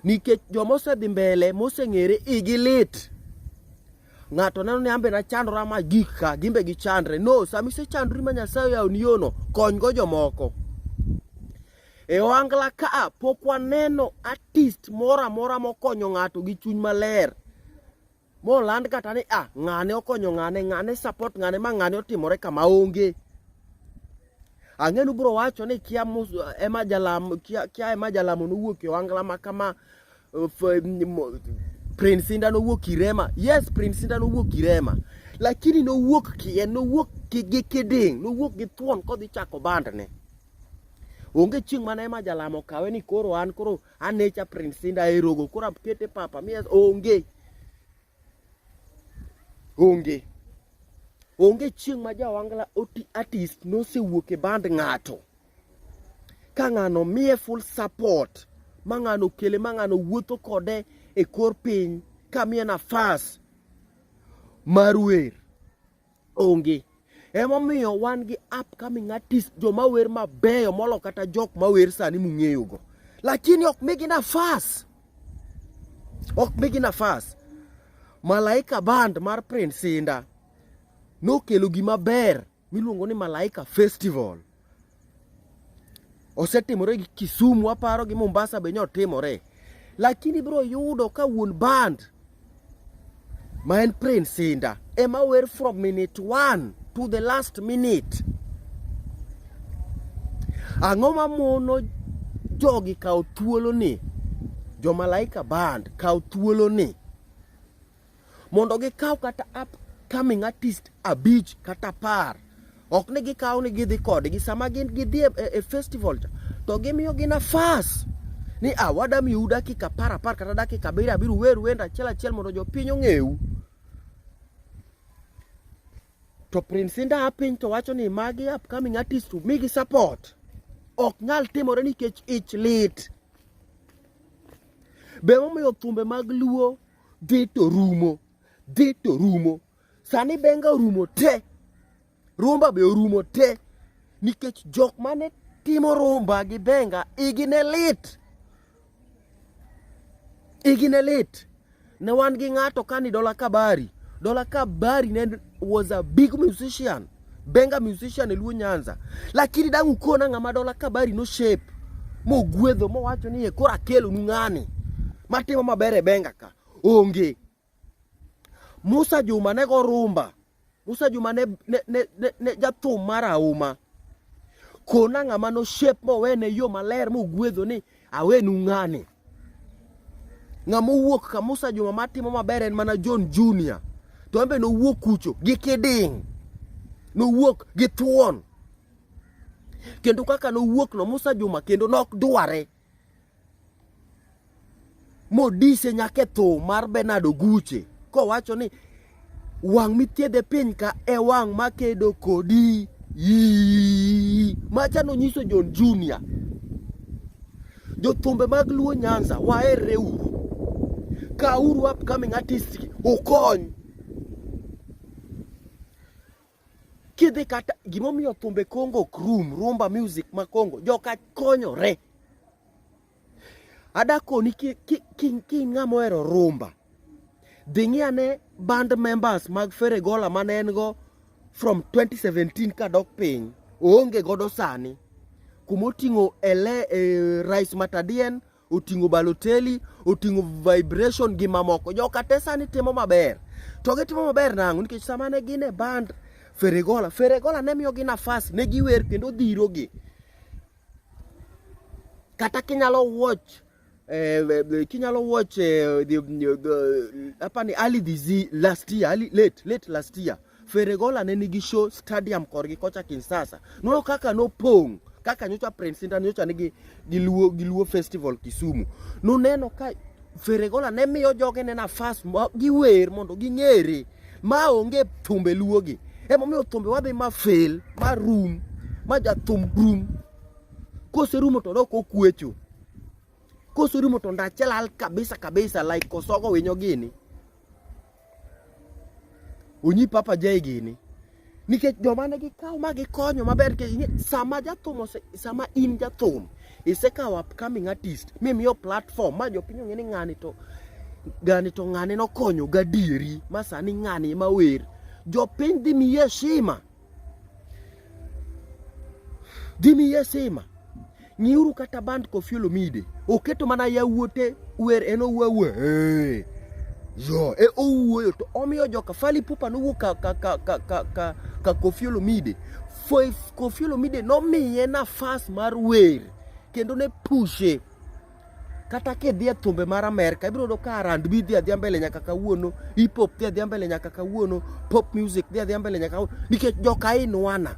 Speaker 4: Nikech joma osedhi mbele moseng'ere igi lit. Ng'ato neno ni ambe nachandora ma gik ka, gimbe gichandre. No, sama isechandori ma Nyasaye oyawoni yono, kony go jomoko. E ohangla ka pok waneno artist moro amora mokonyo ng'ato gi chuny maler. Moland kata ni ah, ng'ane okonyo ng'ane, ng'ane support ng'ane ma ng'ane otimore kama onge. Ang'e ni ubiro wacho ni kia ema jalam, kia, kia ema jalamo nowuok e ohangla ma kama Prince Indah nowuok Irema. Yes, Prince Indah nowuok Irema. Lakini nowuok kien, nowuok gi kiding, nowuok gi thuon kodhi chako bandne. Onge chieng' mane ema jalamo kawe ni koro an koro anecha Prince Indah erogo koro akete papa miya onge. Onge. Onge chieng' ma jawangla oti artist nosewuok e band ng'ato. Ka ng'ano miye full support, ma ng'ano okele, ma ng'ano wuotho kode e kor piny, ka miye nafas mar wer. Onge. Emomiyo wan gi upcoming artist joma wer mabeyo molo kata jok mawer sani mung'eyogo. Lakini ok migi nafas. Ok migi nafas. Malaika Band mar Prince Indah nokelo gima ber miluongo ni Malaika Festival. Osetimore gi Kisumu aparo gi Mombasa be nyotimore. Lakini ibiro yudo ka wuon band ma en Prince Indah ema wer from minute one to the last minute. Ang'o ma mono jogi kawo thuolo ni, jo Malaika Band kawo thuolo ni mondo gikaw kata upcoming artist abich kata apar. Ok ni gikaw ni gidhi kodgi, sama gin gidhi e, e, e festival cha to gimiyogi nafas ni a wada miyou dakika apar apar kata dakika abiriyo abiriyo wer wend achiel achiel mondo jopiny ong'eu. To Prince Indah a piny to wacho ni magi upcoming artist to migi support. Ok nyal timore nikech ich lit. Be momiyo thumbe mag Luo dhi to rumo, dhi to rumo. Sani benga orumo te, rumba be orumo te, nikech jok mane timo rumba gi benga igi ne lit, igi ne lit. Ne wan gi ng'ato kani Dola Kabari. Dola Kabari ne was a big musician, benga musician e Luo Nyanza. Lakini dang' ukona ng'ama Dola Kabari no shape mogwedho mowacho ni koro akelonu ng'ani matimo maber e benga ka. Onge. Musa Juma ne go rumba. Musa Juma ne, ne, ne, ne, ne jathum mar auma. Kona ng'ama no shape mowene yo maler mogwedho ni awenu ng'ani. Ng'ama owuok ka Musa Juma matimo maber en mana John Junior. To en be nowuok kucho gi kiding. Nowuok gi thuon. Kendo kaka nowuok no Musa Juma kendo nok dware. Modise nyaka e thum mar Bernard Oguche kowacho ni wang' mithiedhe piny ka e wang' makedo kodi. Yii. Macha nonyiso John Junior. Jothumbe mag Luo Nyanza waherre uru. Kawuru upcoming artists gi ukony. Kidhi kata gimomiyo thumbe Congo ok rum, rumba music ma Congo joka konyore. Ada koni ki, ki, ki, ki ng'ama ohero rumba. Dhi ng'i ane band members mag Feregola mane en go from 2017 kadok piny. Oonge godo sani. Kuma oting'o ele, eh, Rais Matadien, oting'o Balotelli, oting'o Vibration gi mamoko. Joka te sani timo maber. To gitimo maber nang'o? Nikech sama ne gin e band Feregola, Feregola ne miyogi nafas, ne giwer kendo dhirogi. Kata kinyalo watch eh, eh, kinyalo watch eh, the, the, hapa ni early this year, last year early, late, late last year Feregola ne nigi show stadium korgi kocha Kinshasa. Noneno kaka nopong' kaka nyocha Prince Indah nyocha nigi gi Luo gi Luo Festival Kisumu. Noneno ka Feregola ne miyo joge ne nafas ma giwer mondo ging'ere ma onge thumbe Luo gi. Emomiyo thumbe wadhi ma fail, ma rum, ma jathum rum. Koserumo to dok okwecho. Koserumo to ndache lal kabisa kabisa like kosogo winyo gini. Onyi Papa J gini. Nikech joma ne gikawo ma gikonyo maber nikech sama jathum ose, sama in jathum isekawo upcoming artist mimiyo platform ma jopiny ong'e ni ng'ani to ng'ani to ng'ane nokonyo gadieri ma sani ng'ani ema wer. Jopiny dhi miyi heshima. Dhi miyi heshima. Ng'iuru kata band Koffi Olomide. Oketo mana yawuote wer en owuo hey. Yo, e owuoyo to omiyo joka Fally Ipupa nowuok ka ka ka ka ka ka, ka Koffi Olomide. Koffi Olomide nomiye nafas mar wer kendo ne pushe. Kata kidhi e thumbe mar Amerka ibiro yudo ka R&B dhi adhiya mbele nyaka kawuono, hip hop dhi adhiya mbele nyaka kawuono, pop music dhi adhiya mbele nyaka kawuono nikech joka inwana.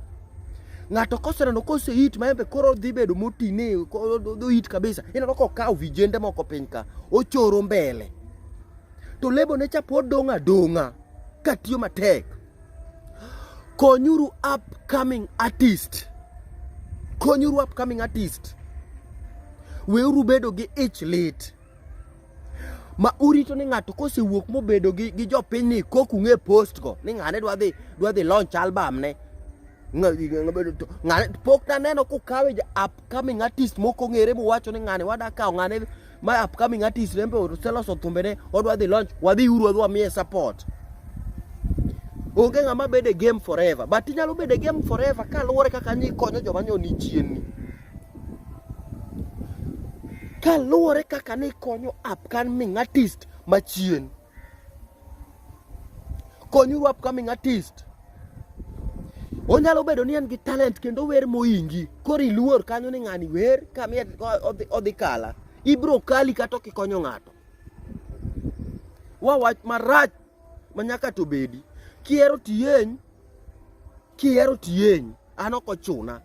Speaker 4: Ng'ato koseneno kose hit ma embe koro dhi bedo motine odhi hit kabisa. Ineno kokawo vijende moko piny ka ochoro mbele. To lebo ne cha pod dong' adong'a katiyo matek. Konyuru upcoming artist. Konyuru upcoming artist. Weuru bedo gi ich lit ma urito ni ng'ato kosewuok mobedo gi, gi jopiny ni kok ung'e post go ni ng'ane dwa dhi dwa dhi launch album ne ng'ane pok naneno kokawe ja upcoming artist mok ong'ere mowacho ni ng'ane wada kawo ng'ane ma upcoming artist rembe oseloso thumbene odwa dhi launch wadhi uru wadhi wamiye support onge ng'ama bedo e game forever but inyalo bedo e game forever kaluwore kaka nikonyo joma nyo ni chien ni kaluwore kaka nikonyo upcoming artist machien Konyuru upcoming artist. Onyalo bedo ni en gi talent kendo wer moingi. Koro iluor kanyo ni ng'ani wer kamiye odhi, odhi kala. Ibro kali kata ok ikonyo ng'ato. Wa wach marach ma nyaka to bedi. Kihero tiyeny, kihero tiyeny, an ok ochuna.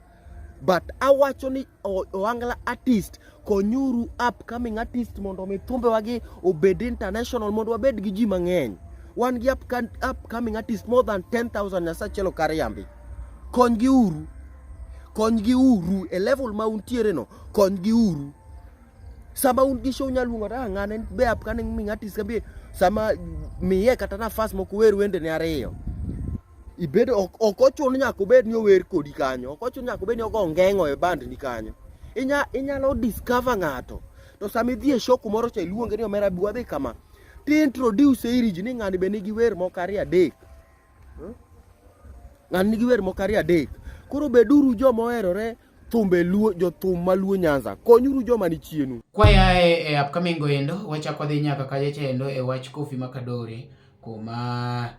Speaker 4: But awacho ni Ohangla artist konyuru upcoming artist mondo mi thumbewagi obed international mondo wabed gi ji mang'eny. Wan gi upcoming artist more than 10,000 Nyasaye achiel ok ariambi. Konygi uru. Konygi uru e level ma untiere no, konygi uru. Sama un gi show unyalo luongo ah ng'ane be upcoming artist kambi sama miye kata nafas moko wer wendene ariyo. Ibedo ok ok ochuno nyaka obed ni ower kodi kanyo. Ok ochuno nyaka obed ni ogo ngeng'o e band ni kanyo. Inya, inyalo discover ng'ato. To sama idhi e show kumoro cha iluonge ni omera bi wadhi kama. Ti introduce iri ji ni ng'ani be nigi wer moko ariyo adek. Ng'ani nigi wer moko ariyo adek. Koro beduru joma oherore thumbe luo jothum ma luo Nyanza. Konyuru joma ni chienu.
Speaker 2: Kwayae e upcoming goendo wachako dhi nyaka kacha chendo e wach Kofi Makadori kuma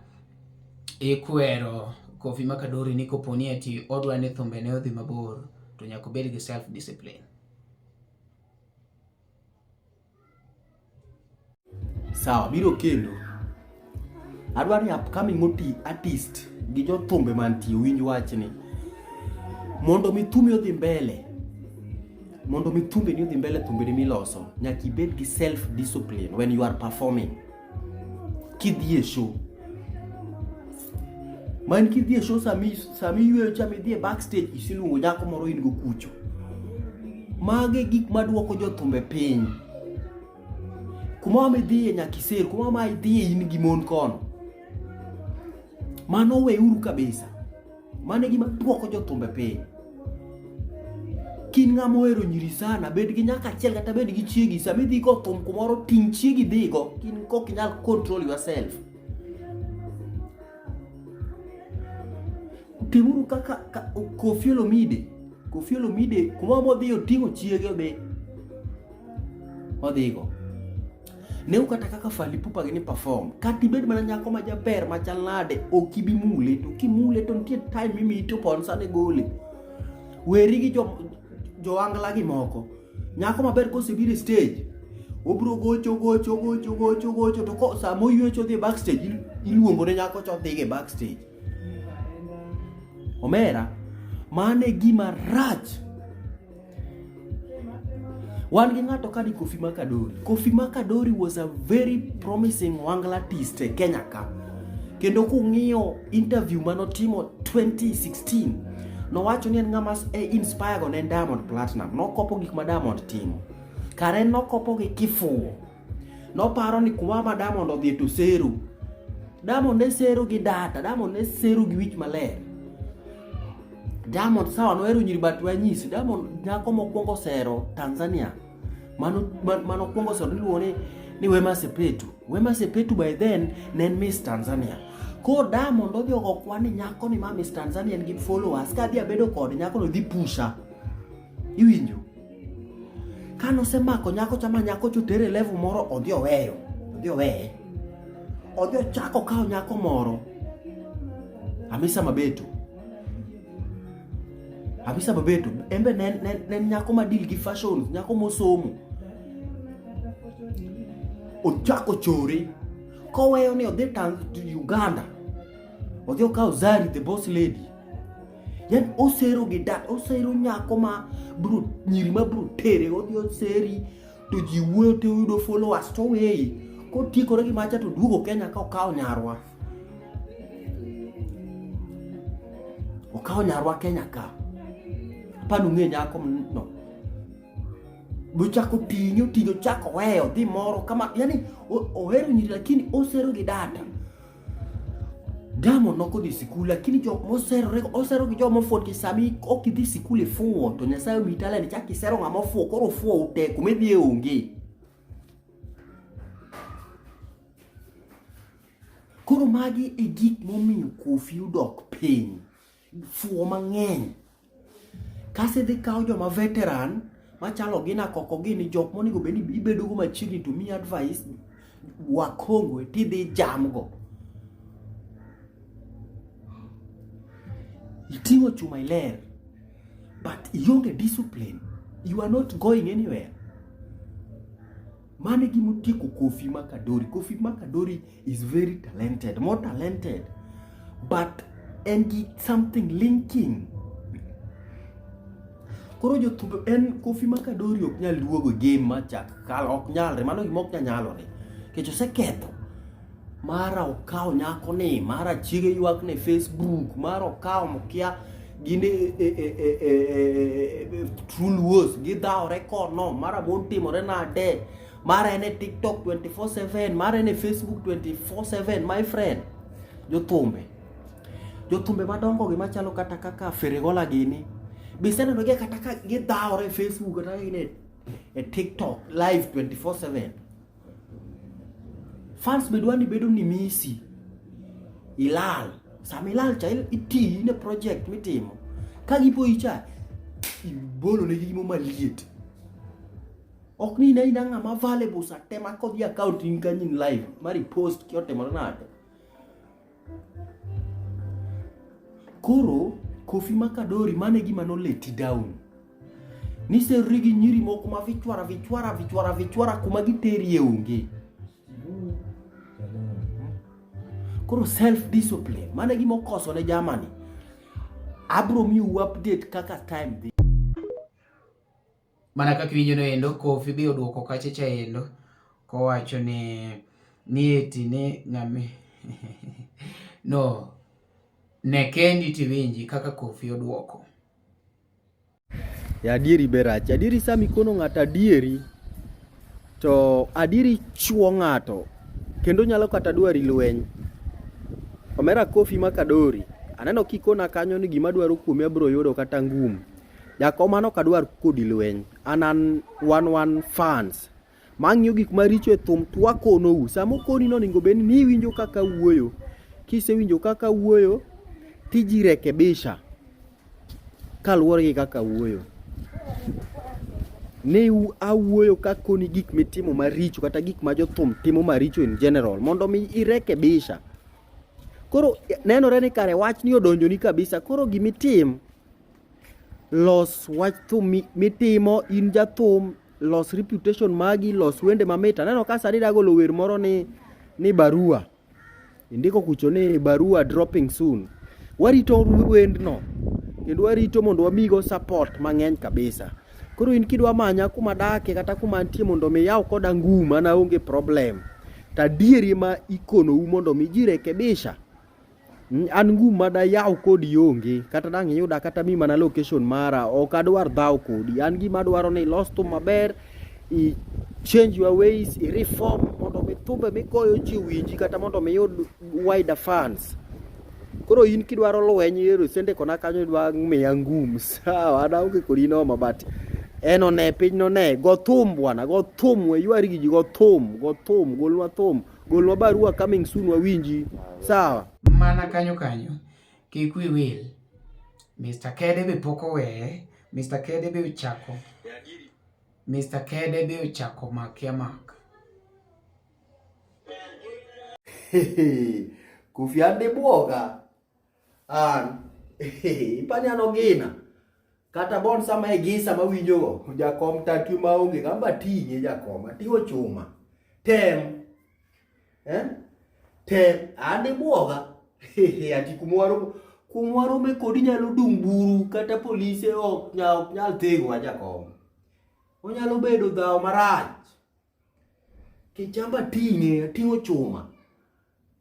Speaker 2: ikwero Kofi Makadori ni koponi ati odwa ni thumbene odhi mabor to nyaka obed gi self discipline.
Speaker 4: Sawa, biro kendo. Adwa ni upcoming oti artist gi jothumbe mantie winj wachni. Mondo mi thumi odhi mbele, mondo mi thumbeni odhi mbele thumbeni miloso, nyaka ibed gi self discipline when you are performing. Kidhi e show. Man kidhi e show sami sami yweyo cha midhi e backstage isiluongo nyako moro in go kucho. Mage gik maduoko jothumbe piny. Kumoro midhiye nyaka iser, kumoro ma idhiye in gi mon kono. Mano weuru kabisa. Mano e gima duoko jothumbe piny. in ng'ama ohero nyiri sana, bed gi nyako achiel kata bed gi chiegi. Sama idhi go thum kumoro, ting' chiegi dhigo. In kok inyal control yourself. Timuru kaka ka, Koffi Olomide. Koffi Olomide kuma modhi oting'o chiege odhi. Odhigo. Neu kata kaka Fally Ipupa gini perform. Kata ibed mana nyako ma jaber machal nade, ok ibi mule. To kimule to nitie time mimiyi to ponsa ne gole. Weri gi jo joangla gi moko. Nyako maber kosebiro e stage, obiro gocho gocho gocho gocho gocho to ko sama oywecho odhi e backstage iluongo ne nyako cha odhiga e backstage. Omera, mano e gima rach. Wan gi ng'ato ka ni Kofi Makadori. Kofi Makadori was a very promising wangla artist e Kenya ka. Kendo kung'iyo interview manotimo 2016, nowacho ni en ng'ama e inspire go ne en Diamond Platnumz. Nokopo gik ma Diamond timo. Kare en nokopo gi kifuwo. Noparo ni kuma ma Diamond odhi to sero. Diamond ne sero gi data, Diamond ne sero gi wich maler. Diamond sawa nohero nyiri but wanyisi Diamond nyako mokwongo sero Tanzania mano mano kwongo sero iluongo ni ni Wema Sepetu. Wema Sepetu by then ne en Miss Tanzania. Koro Diamond odhi ogo kwan ni nyako ni ma Miss Tanzania en gi followers ka adhi abedo kode nyako no dhi pusha. Iwinjo? Ka nosemako nyako cha ma nyako cha otere e level moro odhi oweyo. Odhi oweye. Odhi ochako okawo nyako moro. Hamisa Mabeto. Hamisa Mabeto en be ne ne en nyako ma deal gi fashions, nyako mosomo. Ochako chore koweyo ni odhi Uganda. Odhi okawo Zari the boss lady. Yani osero gi dat, osero nyako ma bro nyiri ma bro tere, odhi oseri to ji wuoyo to oyudo followers to oweyi. Kotiekore gi macha to duogo Kenya ka okawo nyarwa. Okawo nyarwa Kenya ka. Apani ung'e nyako no. Bochako ting'e oting'e ochako weyo dhi moro kama yani ohero nyiri lakini osero gi data. Diamond nok odhi sikul lakini jok moserore osero gi joma ofuwo nikech sami ok idhi sikul ifuwo to Nyasaye omiyi talent ichak isero ng'ama ofuwo koro ofuwo ute kuma idhiye onge. Koro magi e gik momiyo Kofi odok piny. Fuwo mang'eny. Kasto idhi kawo joma veteran machalo gina koko gini jok monego bed ni ibedogo machiegni to miyi advice wakongwe tidhi jamgo. Iting'o chuma iler but ionge discipline. You are not going anywhere. Mano e gima otieko Kofi Makadori. Kofi Makadori is very talented, more talented, but en gi something linking. Koro jothumbe en Kofi Makadori ok nyal duogo e game machak kal ok nyalre, mano gima ok nyal nyalore. Nikech oseketho. Mara okawo nyakoni, mara chiege ywak ne Facebook, mara okawo mokia gin e, e, e, e, e, e, True Luos gidhawore kono, mara mon timore nade, mara en e TikTok 24/7, mara en e Facebook 24/7, my friend. Jothumbe. Jothumbe madongo gi machalo kata kaka Feregola gini. Biseneno gi kata ka gidhawore e Facebook kata gin e, e TikTok live 24/7. Fans be dwani bedo ni misi. Ilal. Sama ilal cha iti ne project mitimo. Ka gipoyi cha ibolo ne gimo maliet. Ok ni ina ina ng'ama available sa te ma kodhi account in kanyo in live ma repost ki otimore nade. Koro Kofi Makadori mano e gima noleti down. Niserri gi nyiri moko ma vichwara vichwara vichwara vichwara kuma giterie onge. Koro self discipline mano e gima okoso ne Germany. Abro miyou update kaka time dhi.
Speaker 2: Mana kaka iwinjo no endo, Kofi be oduoko kacha cha endo kowacho ni ni eti ni ng'ami no ne kendi tiwinji kaka Kofi oduoko.
Speaker 4: Ya adieri be rach. Adieri sama ikono ng'ato adieri to adieri chuo ng'ato kendo nyalo kata dwari lweny. Omera Kofi Makadori, aneno kikona kanyo ni gima adwaro kuomi abiro yudo kata ngum. Jakom an ok adwar kodi lweny. An an wan wan fans. Mang'iyo gik maricho e thum to wakonou. Sama okoni no onego bed ni iwinjo kaka awuoyo. Kisewinjo kaka awuoyo tijirekebisha kaluwore gi kaka awuoyo. Ne awuoyo kakoni gik mitimo maricho kata gik ma jothum timo maricho in general mondo mi irekebisha. Koro nenore ni kare wachni odonjoni kabisa. Koro gimitim los wach thum mitimo in jathum los reputation magi los wende mamit aneno ka sani dagolo wer moro ni ni barua indiko kucho ni barua dropping soon warito wendno kendo warito mondo wamigo support mang'eny kabisa koro in kidwa manya kuma dake kata kuma antie mondo mi yaw koda ngum an aonge problem to adieri ma ikonou mondo mi ji rekebisha An ngum ma dayaw kodi onge kata dang' iyuda kata mi mana location mara ok adwar dhaw kodi an gima adwaro ni ilos thum maber i change your ways i reform mondo mi thumbe migoyo ji owinji kata mondo mi iyud wider fans koro in kidwaro lweny ero isendikona kanyo idwa miya ngum sawa an aonge kodi noma but en one piny none go thum bwana go thum we ywari gi ji go thum go thum golnwa thum Golnwa barua coming soon wawinji. Sawa.
Speaker 2: Mana kanyo kanyo kik wi wil. Mr. Kede be pok oweye. Mr. Kede be ochako. Mr. Kede be ochako makia mak.
Speaker 4: Kofi an dibuoga. An. Ipani an ogina. Kata bon sama e gisa mawinjogo, jakom tatwe maonge, gamba ting'e jakom, ating'o chuma. Tem. Eh? Tem. An dibuoga. Ati kumwaro kumwarome kodi nyalo dung' buru kata polise ok nyal, nyal thegwa jakom. Onyalo bedo dhawo marach. Kichamba ting'e, ating'o chuma.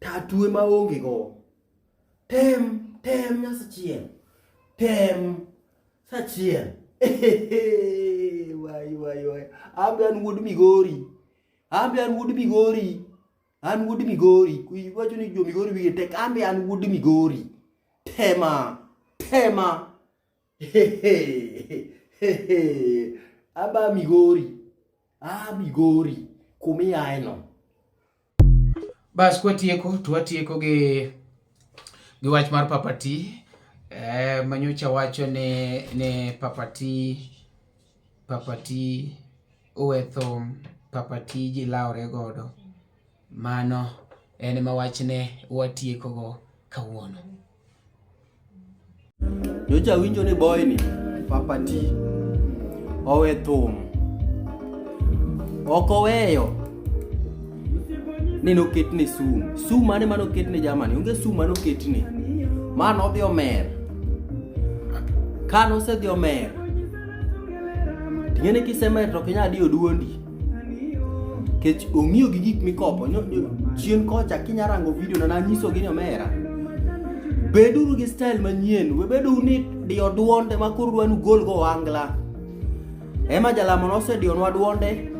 Speaker 4: Tatu ema onge go. Tem, tem nyasachiel. Tem sachiel. Wai, wai, wai. Ambe an wuod Migori. Ambe an wuod Migori. An wuod Migori. Iwacho ni jo Migori wigi tek. Ambe an wuod Migori. Tema, tema. Aba Migori. Ah, Migori. Kumiae no.
Speaker 2: Bas kwatieko to watieko gi gi wach mar Papa T eh, manyocha wacho ni ni Papa T Papa T owe thum Papa T ji lawre godo. Mano en ma wachne watieko go kawuono.
Speaker 4: Nyocha awinjo ni boy ni Papa T owe thum. Ok oweyo ni noketne sum. Sum mane mane oketne jamani? Onge sum mane oketne. Ma nodhi omer. Ka nosedhi omer, ting'eni kisemer to ok inyal diyo duondi. Nikech ong'iyo gi gik mikopo. Chien kocha kinya rango video na nanyisogi ni omera. Beduru gi style manyien. We beduru ni diyo duonde ma koro udwa ni ugol go ohangla. Ema Jalamo nosediyonwa duonde.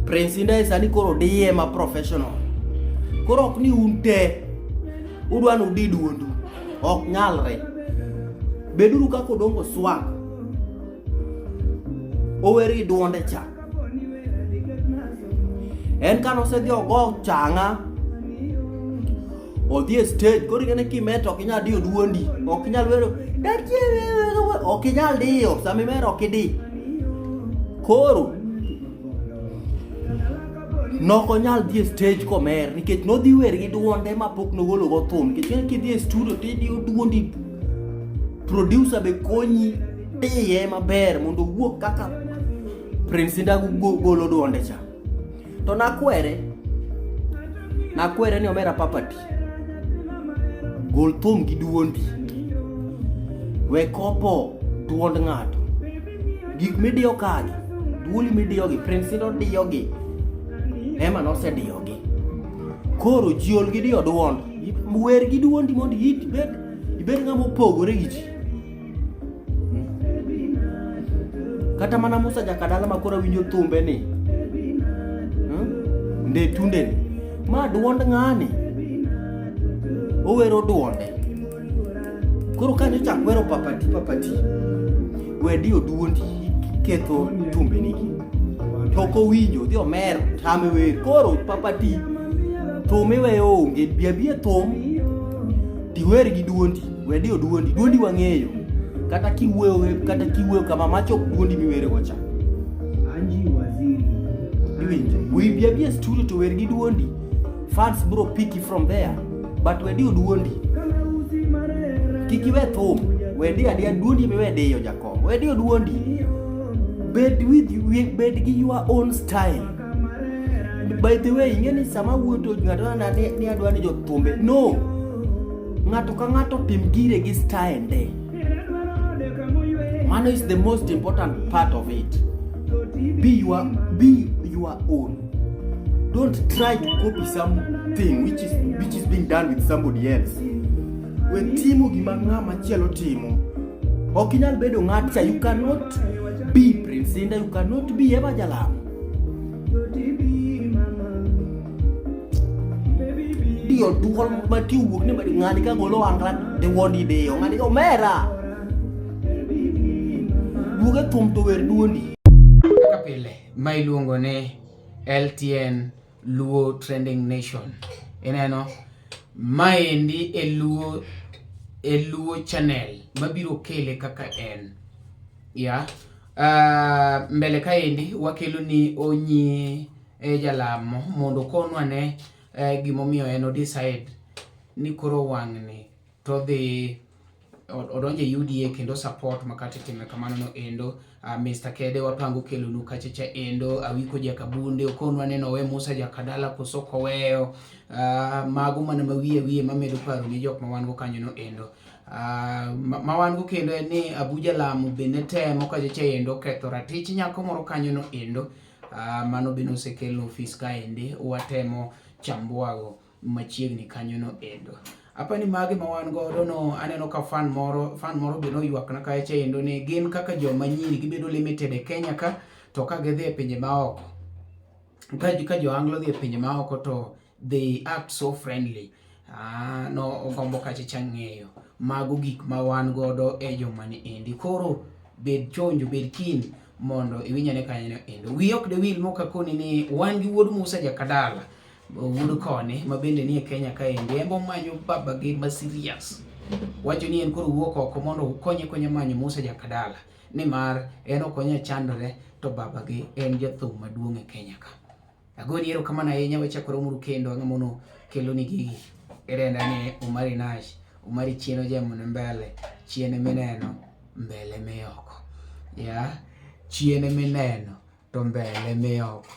Speaker 4: Prince Indah sani koro diye ma professional. Koro ok ni un te udwa ni udi duondu. Ok nyalre. Beduru kaka Odongo Swag. Ower gi duonde cha. En ka nosedhi ogo changa odhi e stage koro ing'e ni kimet ok inyal diyo duondi ok inyal wero ok inyal diyo sama imero ok idi koro nokonyal dhi e stage komer nikech nodhi wer gi duonde ma pok nogolo go thum nikech ing'e kidhi e studio tidiyo duondi producer be konyi diye maber mondo owuog kaka Prince Indah golo duonde cha. To nakwere, nakwere ni omera papati, gol thum gi duondi, we kopo duond ng'ato. Gik midiyo kagi, duoli midiyogi, Prince Indah diyogi, ema nosediyogi. Koro ji ol gi diyo duond, wer gi duondi mondo ibed, ibed ng'ama opogore gi ji. Kata mana Musa Jakadala ma koro awinjo thumbe ni. Nde tunde ni. Ma duond ng'ani. Owero duonde. Koro kanyo chak wero papati papati. We diyo duondi iketho thumbenigi. To ok owinjo, odhi omer, tame wer. Koro Papa T, thum iweyo onge, bi abi e thum tiwer gi duondi, we diyo duondi, duondi wang'eyo. Kata kiwuoyo, kata kiwuoyo kama macho ok duondi miwerego cha. Iwinjo? We bi abi e studio to wer gi duondi. Fans bro pick you from there. But we diyo duondi. Kik iwe thum. We diyo adiya duondi ema iwe diyo jakom. We diyo duondi. Bed with bed gi your own style. By the way, ing'e ni sama wuoyo to ng'ato nana ni, ni adwa ni jothumbe. No. Ng'ato ka ng'ato tim gire gi style de. Mano is the most important part of it. Be your own. Don't try to copy something which is being done with somebody else. We timo gima ng'ama chielo timo. Ok inyal bedo ng'at cha. You cannot be Prince Indah, you cannot be Eva Jalamo. Diyo duol mati wuok ni ng'ani ka golo angla de wondi diyo ng'ani omera. Duoge thum to wer duondi.
Speaker 2: Kaka pile ma iluongo ni LTN Luo Trending Nation. Ineno maendi e Luo e Luo channel mabiro kele kaka en. Ya. Mbele kaendi wakelo ni Onyi e Jalamo mondo okonwa ne gimomiyo en o decide ni koro wang'ni to odhi odonjo e UDA kendo support makati time kamano no endo. Mr. Kede wapango kelonu kacha cha endo. Awiko Jakabunde okonwa neno we Musa Jakadala koso koweyo. Mago mana ma wiye wiye mamedo paro ni jok ma wan go kanyo no endo. Ma wan go kendo en ni Abuja Lamu bende temo kacha cha endo ketho ratich nyako moro kanyo no endo. Mano bende osekelo ofis kaendi watemo chambwago machiegni kanyo no endo. Apa ni magi ma wan godo no aneno ka fan moro be noywak na kacha endo ni gin kaka joma nyiri gibedo limited e Kenya ka to ka gidhi e pinje maoko ka jo Anglo dhi e pinje maoko to they act so friendly. No ogombo kacha cha ng'eyo mago gik ma wan godo e joma ni endi. Koro bed chonjo, bed keen mondo iwinjane kanyo endo. Wiyi ok dewil moka koni ni wan gi wuod Musa Jakadala wuod koni ma bende nie Kenya kaendi en bomanyo babagi ma serious. Wacho ni en koro wuok oko mondo okonye konya manyo Musa Jakadala nimar en ok onyal chandore to babagi en jathum maduong' e Kenya ka. Agoni erokamano ahinya wachako romuru kendo ang'o mono keloni gigi. Irenda ni Umari Nash, Umari chien ojemo ne mbele, chien mineno mbele mioko. Ya, chien mineno to mbele mioko.